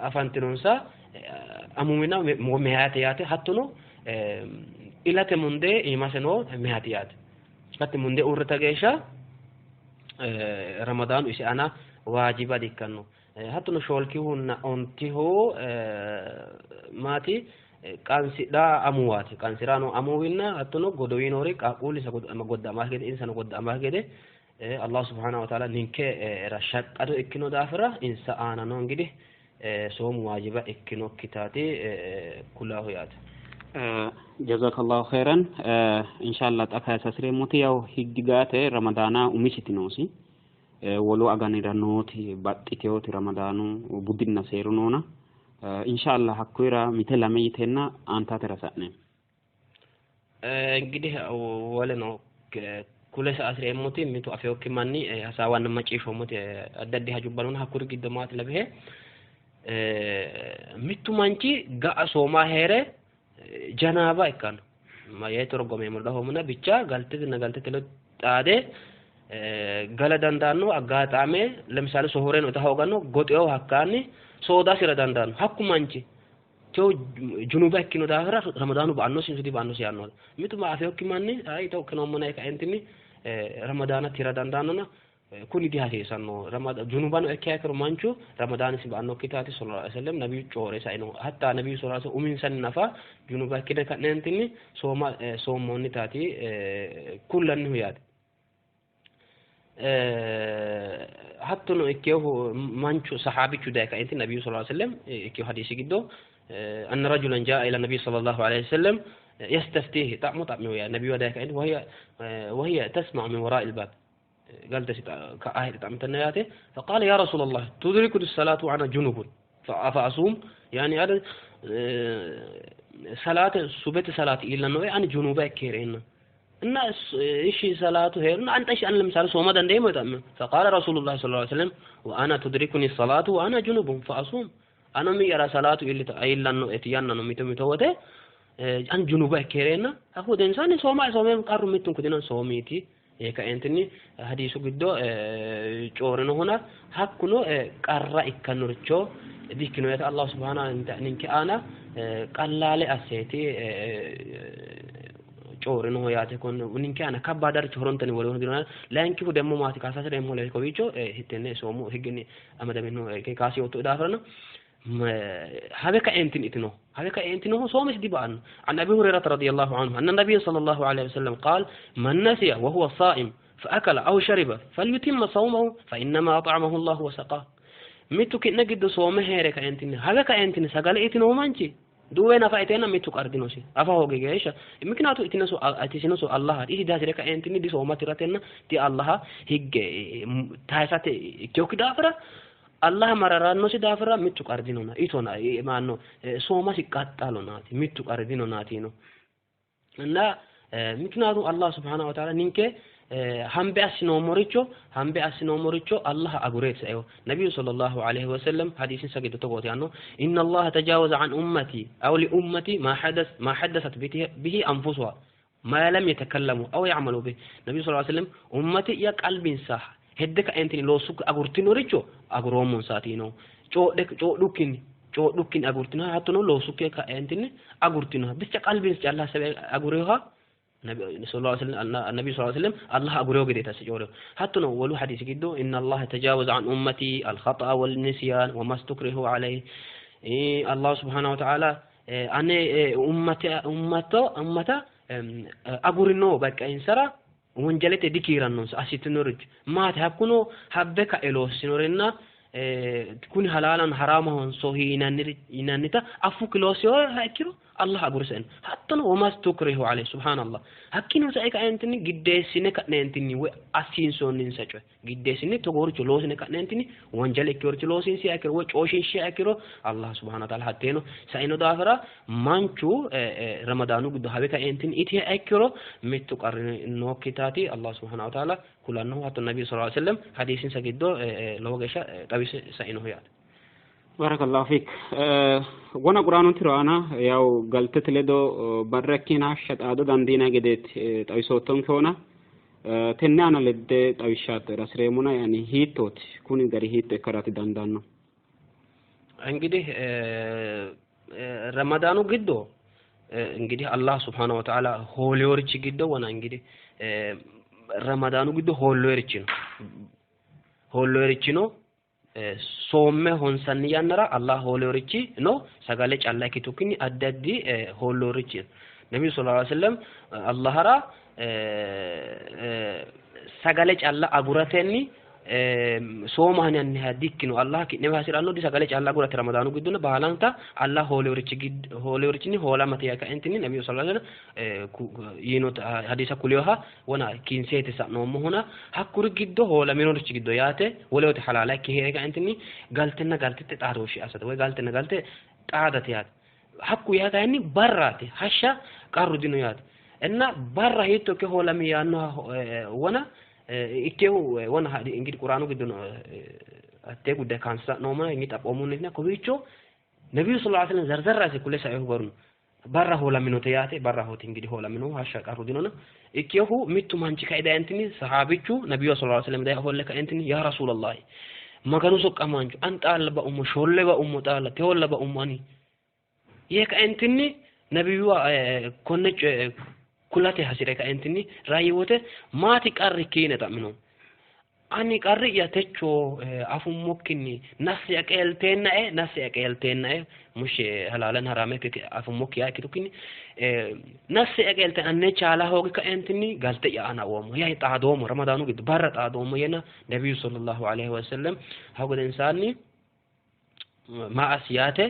afantinonsa amuwina meyaate yaate, hattono ilate mundee iimase noo meyaate yaate. Hatti mundee uurrita geeshsha Ramadaanu isi aana waajiba dikkanno. Hattono shoolkihunna ontihu maati qansidha amuwaati, qansiraano amuwinna hattono godowii noori qaaqquullisa godda'amaakki gede insano godda'amaakki gede Allah subhanahu wa ta'ala ninke shaqqado ikkino daafira insa aana no ingidi soomu waajiba ikkinokkitaati kulahu yaate. Jazakallahu khairan. Inshallah xa kayisa hasireemmoti yaw higgigaate Ramadaana umisiti noosi, wolu aganira nooti baxxiteyooti Ramadaanu budinna seeru noona inshallah hakkuyira mite lame yiteenna aantatera sa'neemmo. እንግዲህ woleno kule hasireemmoti mitu afeokki manni hasaawanna macciishshoommoti addi addi hajubba noona hakkuri giddo maati labihe mittu manchi ga'a soomaa heere janaaba ikkanno yee torgomeemmo dahoomuna bicha galtetenna galtete ledo xaade gala dandaanno aggaxaame ለምሳሌ sohoreno ita hooganno goxewo hakkaanni soodasira dandaanno hakku manchi tew junuba ikkino daafira Ramadaanu ba'annosi inso diba'annosi yaanno. Mitu ma afeokki manni ayi taw kinoommona kaentinni Ramadaana tira dandaannona kuni dihasiisanno. Junubano ikkiha ikkiro manchu Ramadaanisi ba'annokkitaati sallallahu alaihi wasallam nabiyyu coore saino. Hatta nabiyyu sallallahu alaihi wasallam uminsanni nafa junuba ikkine ka'neentinni sooma soommoonnitaati kullannihu yaate. Hattono ikkehu manchu sahaabichu daye kaenti nabiyyu sallallahu alaihi wasallam ikkehu hadiisi giddo أن رجلا جاء إلى النبي صلى الله عليه وسلم يستفتيه طعمه طعمه يا النبي وداك وهي تسمع من وراء الباب قال كأهل طعم تنياته فقال يا رسول الله تدرك الصلاة وأنا جنب فأصوم يعني هذا صلاة سبت صلاة إلا أنه أنا جنوب كيرين إن إيش صلاة هير أنت إيش أنا لمثال صوم دندي ما فقال رسول الله صلى الله عليه وسلم وأنا تدركني الصلاة وأنا جنوب فأصوم أنا مي يرى صلاة إلا أنه إتيانا نميتو ميتوته أن جنوبه كيرينا أخو إنسان صوم صوم قرر ميتون كدنا صوميتي كأنتني حديث قدو جورنا هنا حقنا قرر إكنورچو ديكنو يا الله سبحانه إنك أنا قلال أسيتي coorino yaate kon ninke ana kabbaadaricho horontanni wolehono dino layinkihu demmo maati kaasasireemmo le kowiicho hittenne soomu higgini amadamino kaasi yootto daafirano habe kaentin itino habe kaentinohu soomisi diba'anno. عن أبي هريرة رضي الله عنه أن النبي صلى الله عليه وسلم قال من نسي وهو صائم فأكل أو شرب فليتم صومه فإنما أطعمه الله وسقاه. mittu ki'ne giddo soome heere kaentinni habe kaentinni sagale itinohu manchi duwe nafa iteenna mittu qardinosi afa hoogi geeshsha mikinaatu itisinoso Allah isi dihasire kaentinni disooma tiratenna di Allah higge taysate ikkiyokki daafira Allah mararannosi daafira mittu qardinona itona maanno soomasi qaxxalonaati mittu qardinonaatino እና ምክንያቱም አላህ Subhanahu Wa Ta'ala ninke hambe assinoommoricho Allah agureet saeo nabiyyu sallallahu alayhi wa sallam hadisin sagido togooti yaanno inna Allah tajawaza an ummati aw li ummati ma hadas ma haddathat bihi anfusuha ما لم يتكلموا أو يعملوا به. النبي صلى الله عليه وسلم أمتي يا قلب صح هدك أنتني لو سك أغرتنو ريتشو أغرومون ساتينو چودكين أغرتنو هاتنو لو سك أنتني أغرتنو بس قلب الله سبحانه أغريها النبي صلى الله عليه وسلم النبي صلى الله عليه وسلم الله أغريو قديتا سجوره حتى ولو حديث جدو إن الله تجاوز عن أمتي الخطأ والنسيان وما استكرهوا عليه. إيه الله سبحانه وتعالى إيه أنا إيه أمتي أغرينو بك إنسرا ونجلت ديكيرانونس أسيتنورج ما تحكونو حبك إلو سنورنا تكون حلالا حراما صحيح ينانيتا أفوك لوسيو هاكيرو الله أغرسن حتى وما استكره عليه. سبحان الله حكينو سايك أنتني قدسينك ننتني وأسين سونين سجوا قدسيني تقول جلوسنك ننتني وانجلك كور جلوسين سيأكل وجوشين سيأكلو الله سبحانه وتعالى حتىنو ساينو دافرا مانشو رمضانو قد هبك أنتني إتي أكلو متقرن نوكتاتي الله سبحانه وتعالى كلانه حتى النبي صلى الله عليه وسلم حديث سجدو لو جشا تبي ساينو هيات. بارك الله فيك. وانا قرآن ترانا ياو قلت لدو بركين عشت آدو داندينا قديت تأيسوتون كونا تنانا لد تأيشات رسريمونا يعني هيتوت كوني غري هيتو كرات داندانو. እንግዲህ ረመዳኑ ግዶ እንግዲህ አላህ Subhanahu Wa Ta'ala ሆሊወርች ግዶ ወና እንግዲህ ረመዳኑ ግዶ ሆሊወርች ነው ሶመ ሆንሰን ያነራ አላህ ሆሎርቺ ነው ሰጋለ ጫላ ኪቱክኒ አዳዲ ሆሎርቺ ነብዩ ሰለላሁ ዐለይሂ ወሰለም አላህራ ሰጋለ ጫላ አጉረተኒ ሶማህን ያን ሀዲክ ነው አላህ ኪነ ባሲራኖ ዲ ሰጋለ ጫላ አጉረተ ረመዳኑ ግዱነ ባላንታ አላህ ሆሎርቺ ግድ ሆሎርቺኒ ሆላ መተያከ እንትኒ ነብዩ ሰለላሁ ዐለይሂ ወሰለም ይኖ ሐዲሳ ኩሊዮሃ ወና ኪንሴት ሳኖ መሆና ሀኩር ግዶ ሆላ ሚኖርቺ ግዶ ያተ ወለውት ሐላላ ከሄጋ እንትኒ ጋልተና ጋልተ ጣሮሽ አሰተ ወይ ጋልተና ጋልተ ጣዳት ያት ሀኩ ያታኒ በራቴ ሀሻ ቀሩ ዲኖ ያት እና በራ ሄቶ ከሆላ ሚያኖ ወና ikkehu wona እንግዲህ ቁርአኑ ግድ ነው አቴ ጉዳይ ካንሳ ነው ማለት እንግዲህ ጠቆሙን እና ኮቢቾ ነብዩ ሰለላሁ ዐለይሂ ወሰለም ዘርዘር አሰ ኩለ ሳይሁ በሩ ባራ ሆላ ሚኖ ተያቴ ባራ ሆት እንግዲህ ሆላ ሚኖ ሀሻ ቀሩ ዲኖና ikkehu mittu manchi kaida እንትኒ ሰሃቢቹ ነብዩ ሰለላሁ ዐለይሂ ወሰለም ዳይ ሆለ ከእንትኒ ያ ረሱላህ መገኑ ሶቀማንቹ አንጣል በኡሙ ሾለ በኡሙ ጣለ ተወለ በኡሙ አኒ የከእንትኒ ነብዩ ኮነጭ ኩላቴ ሀሲረ ከእንትኒ ራይወተ ማቲ ቀር ኪነ ጠምኖ አኒ ቀር ያተቾ አፉሞክኒ ናስ ያቀልቴና ናስ ያቀልቴና ሙሽ ሐላለን ሐራሜ አፉሞክ ያኪቱክኒ ናስ ያቀልተ አነ ቻላ ሆግ ከእንትኒ ጋልተ ያአና ወሙ ያ ጣዶሙ ረመዳኑ ግድ ባረ ጣዶሙ የና ነብዩ ሰለላሁ ዐለይሂ ወሰለም ሀጎደ ኢንሳኒ ማአስያተ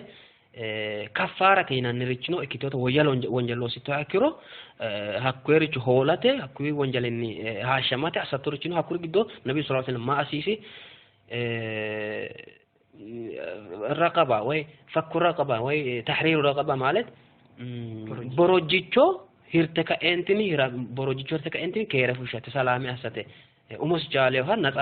ከፋራተ ይናንርች ነው እኪቶተ ወየል ወንጀል ወሲቶ አክሮ ሀኩሪች ሆላተ ሀኩሪ ወንጀልኒ ሃሸማተ አሳቶርች ነው ሀኩሪ ግዶ ነብዩ ሰለላሁ ዐለይሂ ወሰለም ማአሲሲ ረቀባ ወይ ፈኩ ረቀባ ወይ ተሕሪሩ ረቀባ ማለት ቦሮጂቾ ሂርተከ ኤንትኒ ሂራ ቦሮጂቾ ሂርተከ ኤንትኒ ከረፉሻ ተሰላሚ አሰተ ኡሙስ ጃሌውሃ ነጻ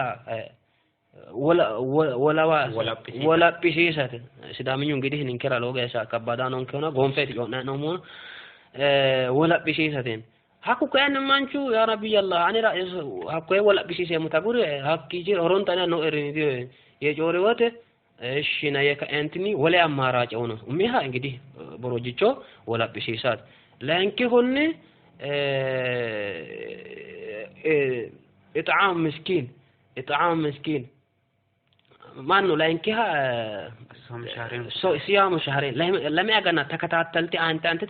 ወላጲሲሰት ሲዳምኙ እንግዲህ ንንከራ ሎገሳ ከባዳ ነው ከሆነ ጎንፌት ዮና ነው ሞን ወላጲሲሰትን ሀኩ ከያን ማንቹ ያ ነብይ አላህ አኔ ሀኩ ወላጲሲሰ ሙታጉር ሀኪጂ ሆሮንታና ነው እሪኒ የጆሪ ወተ እሺ ና የከእንትኒ ወለ አማራጭ ነው ኡሚሃ እንግዲህ ቦሮጂቾ ወላጲሲሳት ለንኪሁን ኢጥዓም ምስኪን ኢጥዓም ምስኪን ማን ነው ላይንኪሃ ሲያሙ ሸህሬን ለሚያገና ተከታተልቲ አንተ አንተ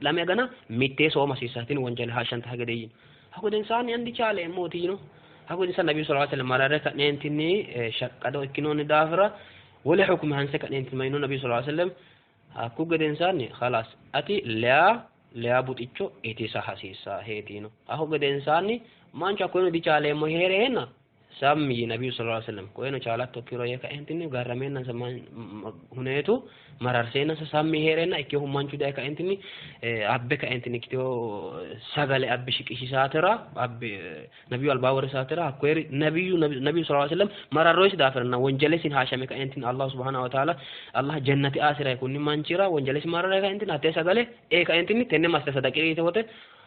ለሚያገና ሚቴ ሶማ ሲሳቲን ወንጀል ሀሸንተ ሀገደይን ሀጎደን ሳን አንዲ ቻለ ሞቲ ነው ሀጎደን ሳን ነብዩ ሰለላሁ ዐለይሂ ወሰለም ማራረ ከኔንቲኒ ሸቀዶ እኪኖን ዳፍራ ወለ ሁክም ሀንሰ ከኔንቲ ማይኖ ነብዩ ሰለላሁ ዐለይሂ ወሰለም ሀኩ ገደን ሳን خلاص አቲ ሊያ ሊያ ቡጥቾ ኤቴሳ ሀሲሳ ሄቲ ነው አሁ ገደን ሳኒ ማንቻ ኮይኖ ዲቻለ ሞ ሄሬና ሳሚ ነብዩ ሰለላሁ ዐለይሂ ወሰለም ኮይኖ ቻላቶ ኪሮ የከ እንትኒ ጋረሜና ሰማን ሁኔቱ መራርሴና ሳሚ ሄሬና እኬሁ ማንቹ ዳይ ከእንትኒ አበ ከእንትኒ ኪቶ ሰገለ አብ ሽቅሽ ሳትራ አብ ነብዩ አልባወር ሳትራ አኮሪ ነብዩ ነብዩ ሰለላሁ ዐለይሂ ወሰለም መራሮይስ ዳፈርና ወንጀለሲን ሀሸመ ከእንትኒ አላህ ሱብሃነሁ ወተዓላ አላህ ጀነት አስራ ይኩኒ ማንቺራ ወንጀለሲ መራራ ከእንትኒ አቴ ሰገለ ኤ ከእንትኒ ተነ ማስተሰደቂ ተወተ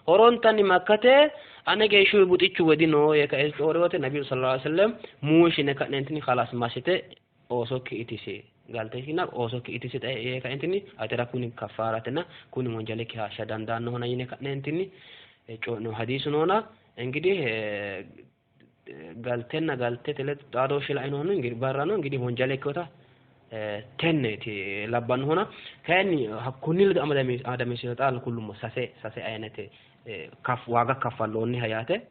Horontanni Makkate ane geeshshihu buxichu wedino yee kae coyi'ri wote Nabiyyu sallallahu alaihi wasallam muushshine ka'neentinni khalaas massite oosokki itisi, galtekkinna oosokki itisi yee kaeentinni atera kuni kaffaaratenna kuni wonjalekki haashsha dandaannohona yine ka'neentinni coyi'no hadiisu noona. Ingidihi galtenna galtete ledo xaadooshshe lainohunni ingidihi barrano ingidihi wonjale ikkinota tenneeti labbannohuna. Kayinni hakkunni ledo amadamisiisino xaalla kullummo sase sase ayinete waaga kaffalloonniha yaate.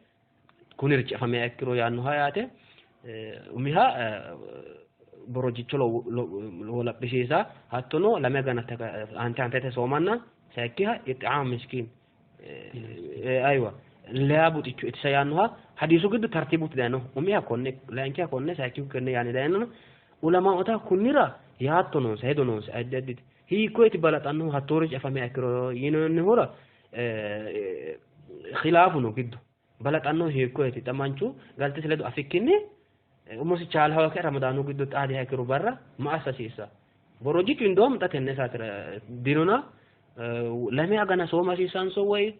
Kunirichi afamiha ikkiro yaannoha yaate. Umiha borojjicho wolaphisiisa, hattono lame agana aante aantete soomanna, sayikkiha ix'aamu miskiin, aywa, leya buxicho itisa yaannoha hadiisu giddo tartiibutti dayino. Umiha konne, layinkiha konne, sayikkihu konne yaanni dayino. Ulamaoota kunnira yaatto noonsa, hedo noonsa addi additi. Hiikkoyeti balaxannohu hattoorichi afamiha ikkiro yinoonnihura khilaafu no giddo. Balaxannohu hiikkoyeti? Xa manchu galtesi ledo afikkinni umosi chaala hawa Ramadaanu giddo xaadiha ikkiro barra ma assa hasiissa? Borojjichu indoom xa tenne saatera dinona lame agana sooma hasiissanso woy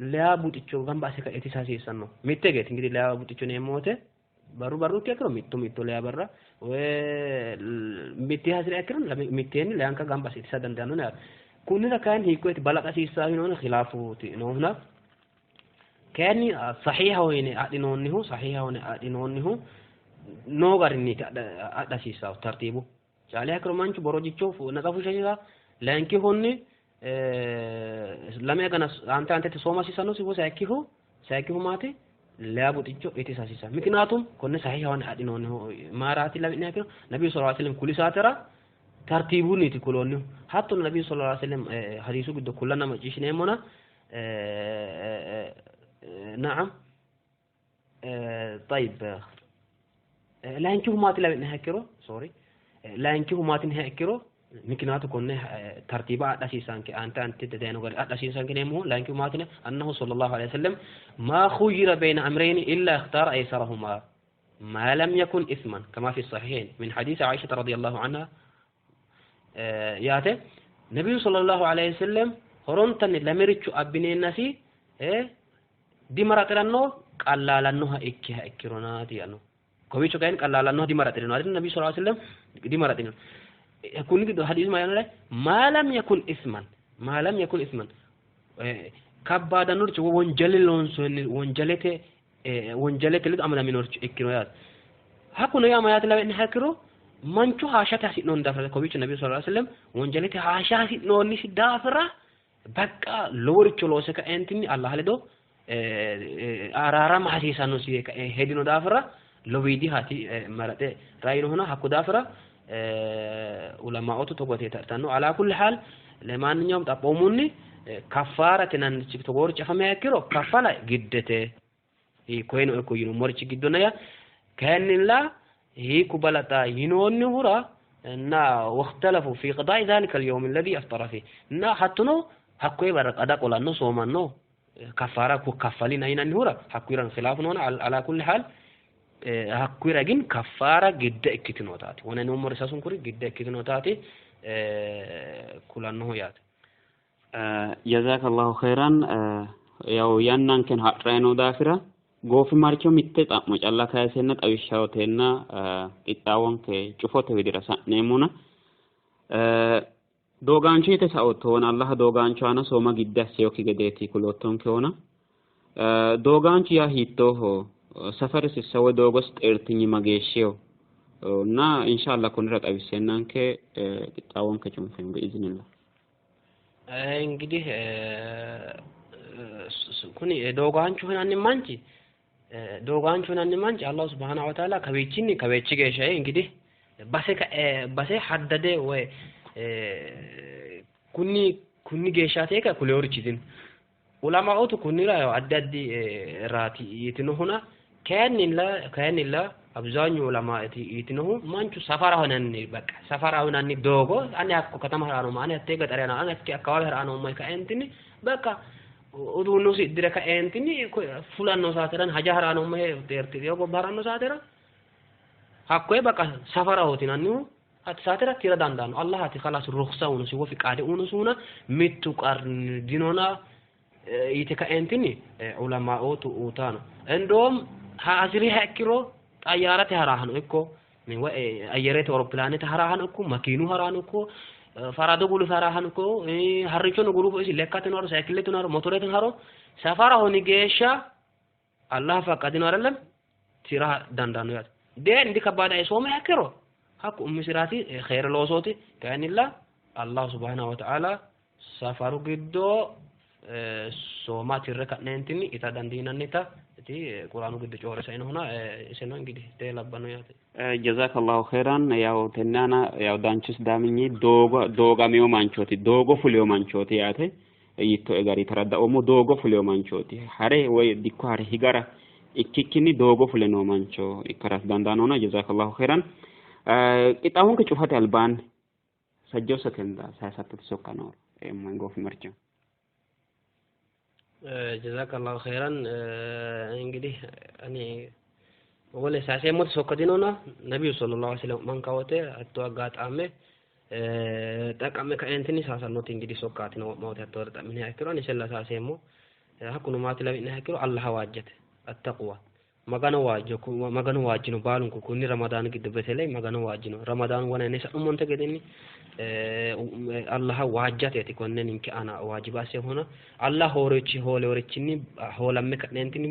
leya buxicho gamba asse kae itisa hasiissanno? Mitte geeti ingidihi leya buxicho yineemmo wote barru barrukki ikkiro mitto mitto leya barra woy mitte hasi'riha ikkiro mitteenni leyanka gamba asse itisa dandaanno yaate. Kunnira kayinni hiikkoyeti balaxa hasiissanno yinoonni khilaafuti noohuna. Kayinni sahihaho yine adhinoonnihu, sahihaho yine adhinoonnihu noo garinniiti adha hasiissanno tartiibu. Caaliha ikkiro manchu borojjicho natsa fushsha hasiissanno. Layinkihunni lame agana aante aantete sooma hasiissannosi, woy sayikkihu maati? Leya buxicho itisa hasiissanno. Miknaatum konne sahihaho yine adhinoonnihu maaraati lawi'niha ikkiro Nabiyyu sallallahu alaihi wasallam kuli saatera tartiibunniiti kuloonnihu. Hattono Nabiyyu sallallahu alaihi wasallam hadiisu giddo kullanna macciishshineemmona. Naam, طيب, layinkihu maati lawi'niha ikkiro, sorry, layinkihu maati yiniha ikkiro, mikinaatu konne tartiiba adha hasiissanke aante aantete dayino gari adha hasiissanke yineemmohu layinkihu maati yine annahu sallallahu alaihi wasallam ma khuyyira bayna amrayni illa ikhtara aysarahuma ma lam yakun isman kama fi sahihayn min hadith Aisha radiyallahu anha yaate. Nabiyyu sallallahu alaihi wasallam horontanni lamericho abbineennasi dimaraxiranno qallaalannoha ikkiha ikkironaati yaanno. Kowiicho kayinni qallaalannoha dimaraxirino. Adin Nabiyyu sallallahu alaihi wasallam dimaraxirino. Kunni giddo hadiisu ma yaanno? Ma lam yakun isman, ma lam yakun isman, kabbaadannoricho wonjale loonsoonni wonjalete ledo amadaminoricho ikkino yaate. Hakkuno yaa mayyaate lawi'niha ikkiro manchu haashshate hasi'noonni daafira kowiicho Nabiyyu sallallahu alaihi wasallam wonjalete haashsha hasi'noonnisi daafira baqqa loworicho loose kaeentinni Allah ledo araarama hasiisannosi yee kae hedino daafira lowiidihaati maraxe rayinohuna. Hakko daafira ulamaotu togo yite tartanno. Alaa kulli haal, ለማንኛውም xaphoomunni kaffaarate yinannichi togoorichi afamiha ikkiro kaffala giddete hiikkoyeno ikko yinummorichi giddona yaa. Kayinnilla hiikku balaxa yinoonnihura እና واختلفوا في قضاء ذلك اليوم الذي أفطر فيه እና hattono hakkoye barra qada qolanno soomanno kaffaara kaffalina yinannihura hakkuyirano khilaafu noona. Alaa kulli haal, hakkuyira gin kaffaara gidde ikkitinotaati wona nummori sasunkuri gidde ikkitinotaati kulannohu yaate. Jazakallahu khairan. Yaw yannanken ha'rayi noo daafira goofimarcho mitte xa'mo calla kayisenna xawishshaho teenna qixxaawonke cufote widira sa'neemmona. Doogaancho yite saottona Allah doogaancho aana sooma gidde asseyokki gedeeti kuloottonkehona. Doogaanchu yaa hiittooho? Safarisissa woy doogosi xeertinyi mageeshshiho? እና ኢንሻአላህ konnira xawisseennanke qixxaawonke cunfeemmo biiznillah. እንግዲህ kuni doogaanchu yinanni manchi Allah subhanahu wa ta'ala kawiichinni kawiichi geeshsha እንግዲህ base base haddade woy kunni geeshshaati ka kuleeworichi dino. Ulamaotu kunnira addi addi raati yitinohuna, kayinnilla አብዛኛው ዑለማ yitinohu manchu safaraho yinanni በቃ safaraho yinanni doogo ani hakko katama ha'ranoommo, ani hattee gaxare ani hakkee akkawawe ha'ranoommo kaeentinni በቃ uduunnusi iddire kaeentinni fulanno saateran haja ha'ranoommo xeertidhino gobba ha'ranno saatera hakkoye በቃ safarahooti yinannihu hatti saatera tira dandaanno. Allah hati khalas rukhsa unosi wo fiqaade unosihuna mittu qarni dinona. yite kaentinni ulamaotu uutano endoom hasiriha ikkiro xayyaarate haraahano ikko ayyerete awuropilaanete haraahano ikko makiinu haraano ikko farado gulufe haraahano ikko harrichono gulufo isi lekkateno haro sayikileteno haro motoreteno haro safarahoni geeshsha Allah faqqadino አይደለም tira dandaanno yaate deen dikabbaada soome ikkiro hakku umisiraati khayr loosooti kayinnilla Allah subhanahu wa ta'ala safaru giddo sooma tirre ka'neentinni ita dandiinannita ti quraanu giddo coore sainohuna iseno እንግዲህ tee labbanno yaate. Jazakallahu khairan. Yaw tennana yaw danchu sidaaminyi doogo doogameyo manchooti doogo fuleyo manchooti yaate yitto e gari taraddaoommo doogo fuleyo manchooti hare woy dikko hare higara ikkikkinni doogo fule noo mancho ikkara dandaanona. Jazakallahu khairan. Qixxaawonke cufate albaanni sajjo sekenda sayisattote sokka nooro eemmo goofimarcho. Jazakallahu khairan. እንግዲህ እኔ wole sayseemmote sokka dinona nabiyyu sallallahu alaihi wasallam manka wote hatto aggaxaame xaqqamme kaentinni saasannoti እንግዲህ sokkaati no wo'ma hatto xa'miniha ikkiro ani sella saaseemmo hakkuno maati lawi'niha ikkiro Allaha waajjate attaqwa magano waajjo magano waajjino baalunku kunni ramadaanu giddo beteley magano waajjino ramadaanu wonane sa'nummonte gedenni Allaha waajjateeti konne ninke aana waajiba asseehuna Allah hoorichi hooleworichinni hoolamme ka'neentinni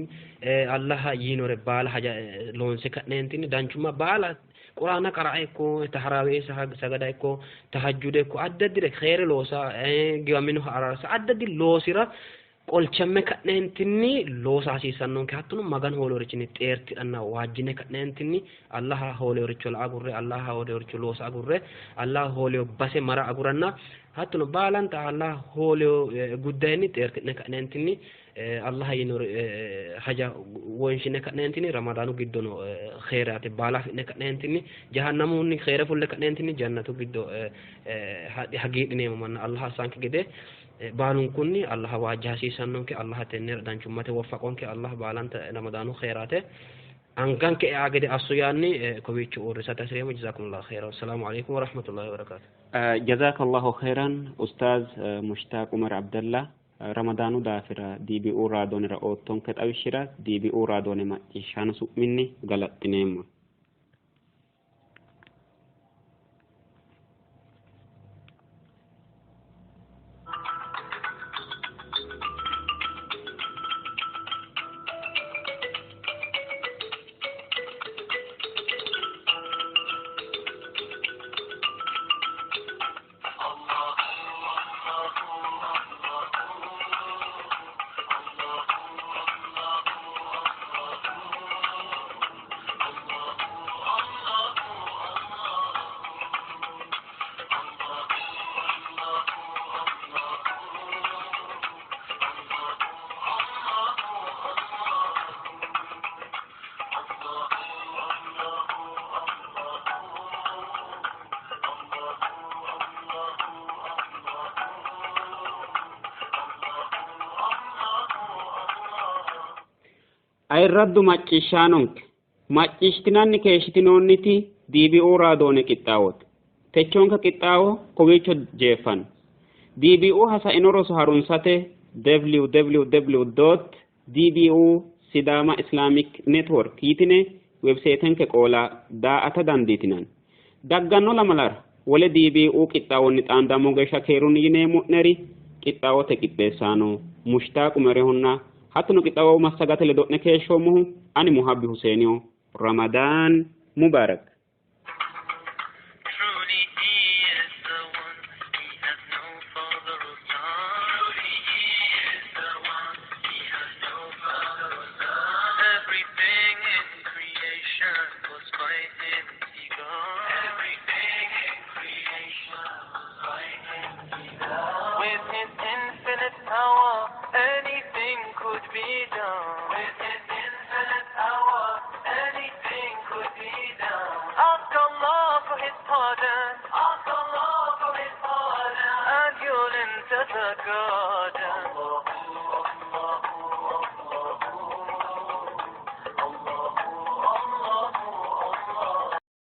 Allaha yiinore baala haja loonse ka'neentinni danchumma baala quraana qara'a ikko taharaawe sagada ikko tahajjude ikko addi addire kheyre loosa giwaminoha araarsa addi addi loosira qolchamme ka'neentinni loosa hasiissannonke hattono maganu hooleworichinni xeertidhanna waajjine ka'neentinni Allaha hooleworicho la agurre Allaha hooleworicho loosa agurre Allaha hoolewo base mara aguranna hattono baalanta Allaha hoolewo guddayinni xeerti'ne ka'neentinni Allaha yinore haja wonshine ka'neentinni ramadaanu giddono kheyraate baala afi'ne ka'neentinni jahannamunni kheyre fulle ka'neentinni jannatu giddo hagiidhineemmo manna Allaha assanke gede baalunkunni Allaha waajja hasiissannonke Allaha tennera danchummate woffaqonke Allah baalanta ramadaanu kheyraate anganke ea gede asso yaanni kowiicho uurrisate hasireemmo. Jazakumullahu khairan. Assalaamu alaikum warahmatullahi wabarakatuh. Jazakallahu khairan Ustaaz Mushtaq Umar Abdallah ramadaanu daafira DBU raadoonera oottonke xawishshira DBU raadoone macciishshaano su'minni galaxxineemmo. Ayirraddu macciishshaanonke macciishshitinanni keeshshitinoonniti DBU raadoone qixxaawote techonka qixxaawo kowiicho jeeffanno. DBU hasaino roso harunsate www.dbu Sidama Islamic Network yitine websaytenke qoola daa''ata dandiitinanni. Dagganno lamalara wole DBU qixxaawonni xaandammo geeshsha keerunni yineemmo'neri qixxaawote qixxeessaano Mushtaq Umerehunna hattono qixxaawo massagate ledo'ne keeshshoommohu ani Muhabbi Huseeniho. Ramadaan Mubarak. Truly he is the one, he has no father or son. Truly he is the one, he has no father or son. Everything in creation was by him begun. Everything in creation was by him begun. With his infinite power, anything could be done. With his infinite power, anything could be done. Ask Allah for his pardon. Ask Allah for his pardon. And you'll enter the garden.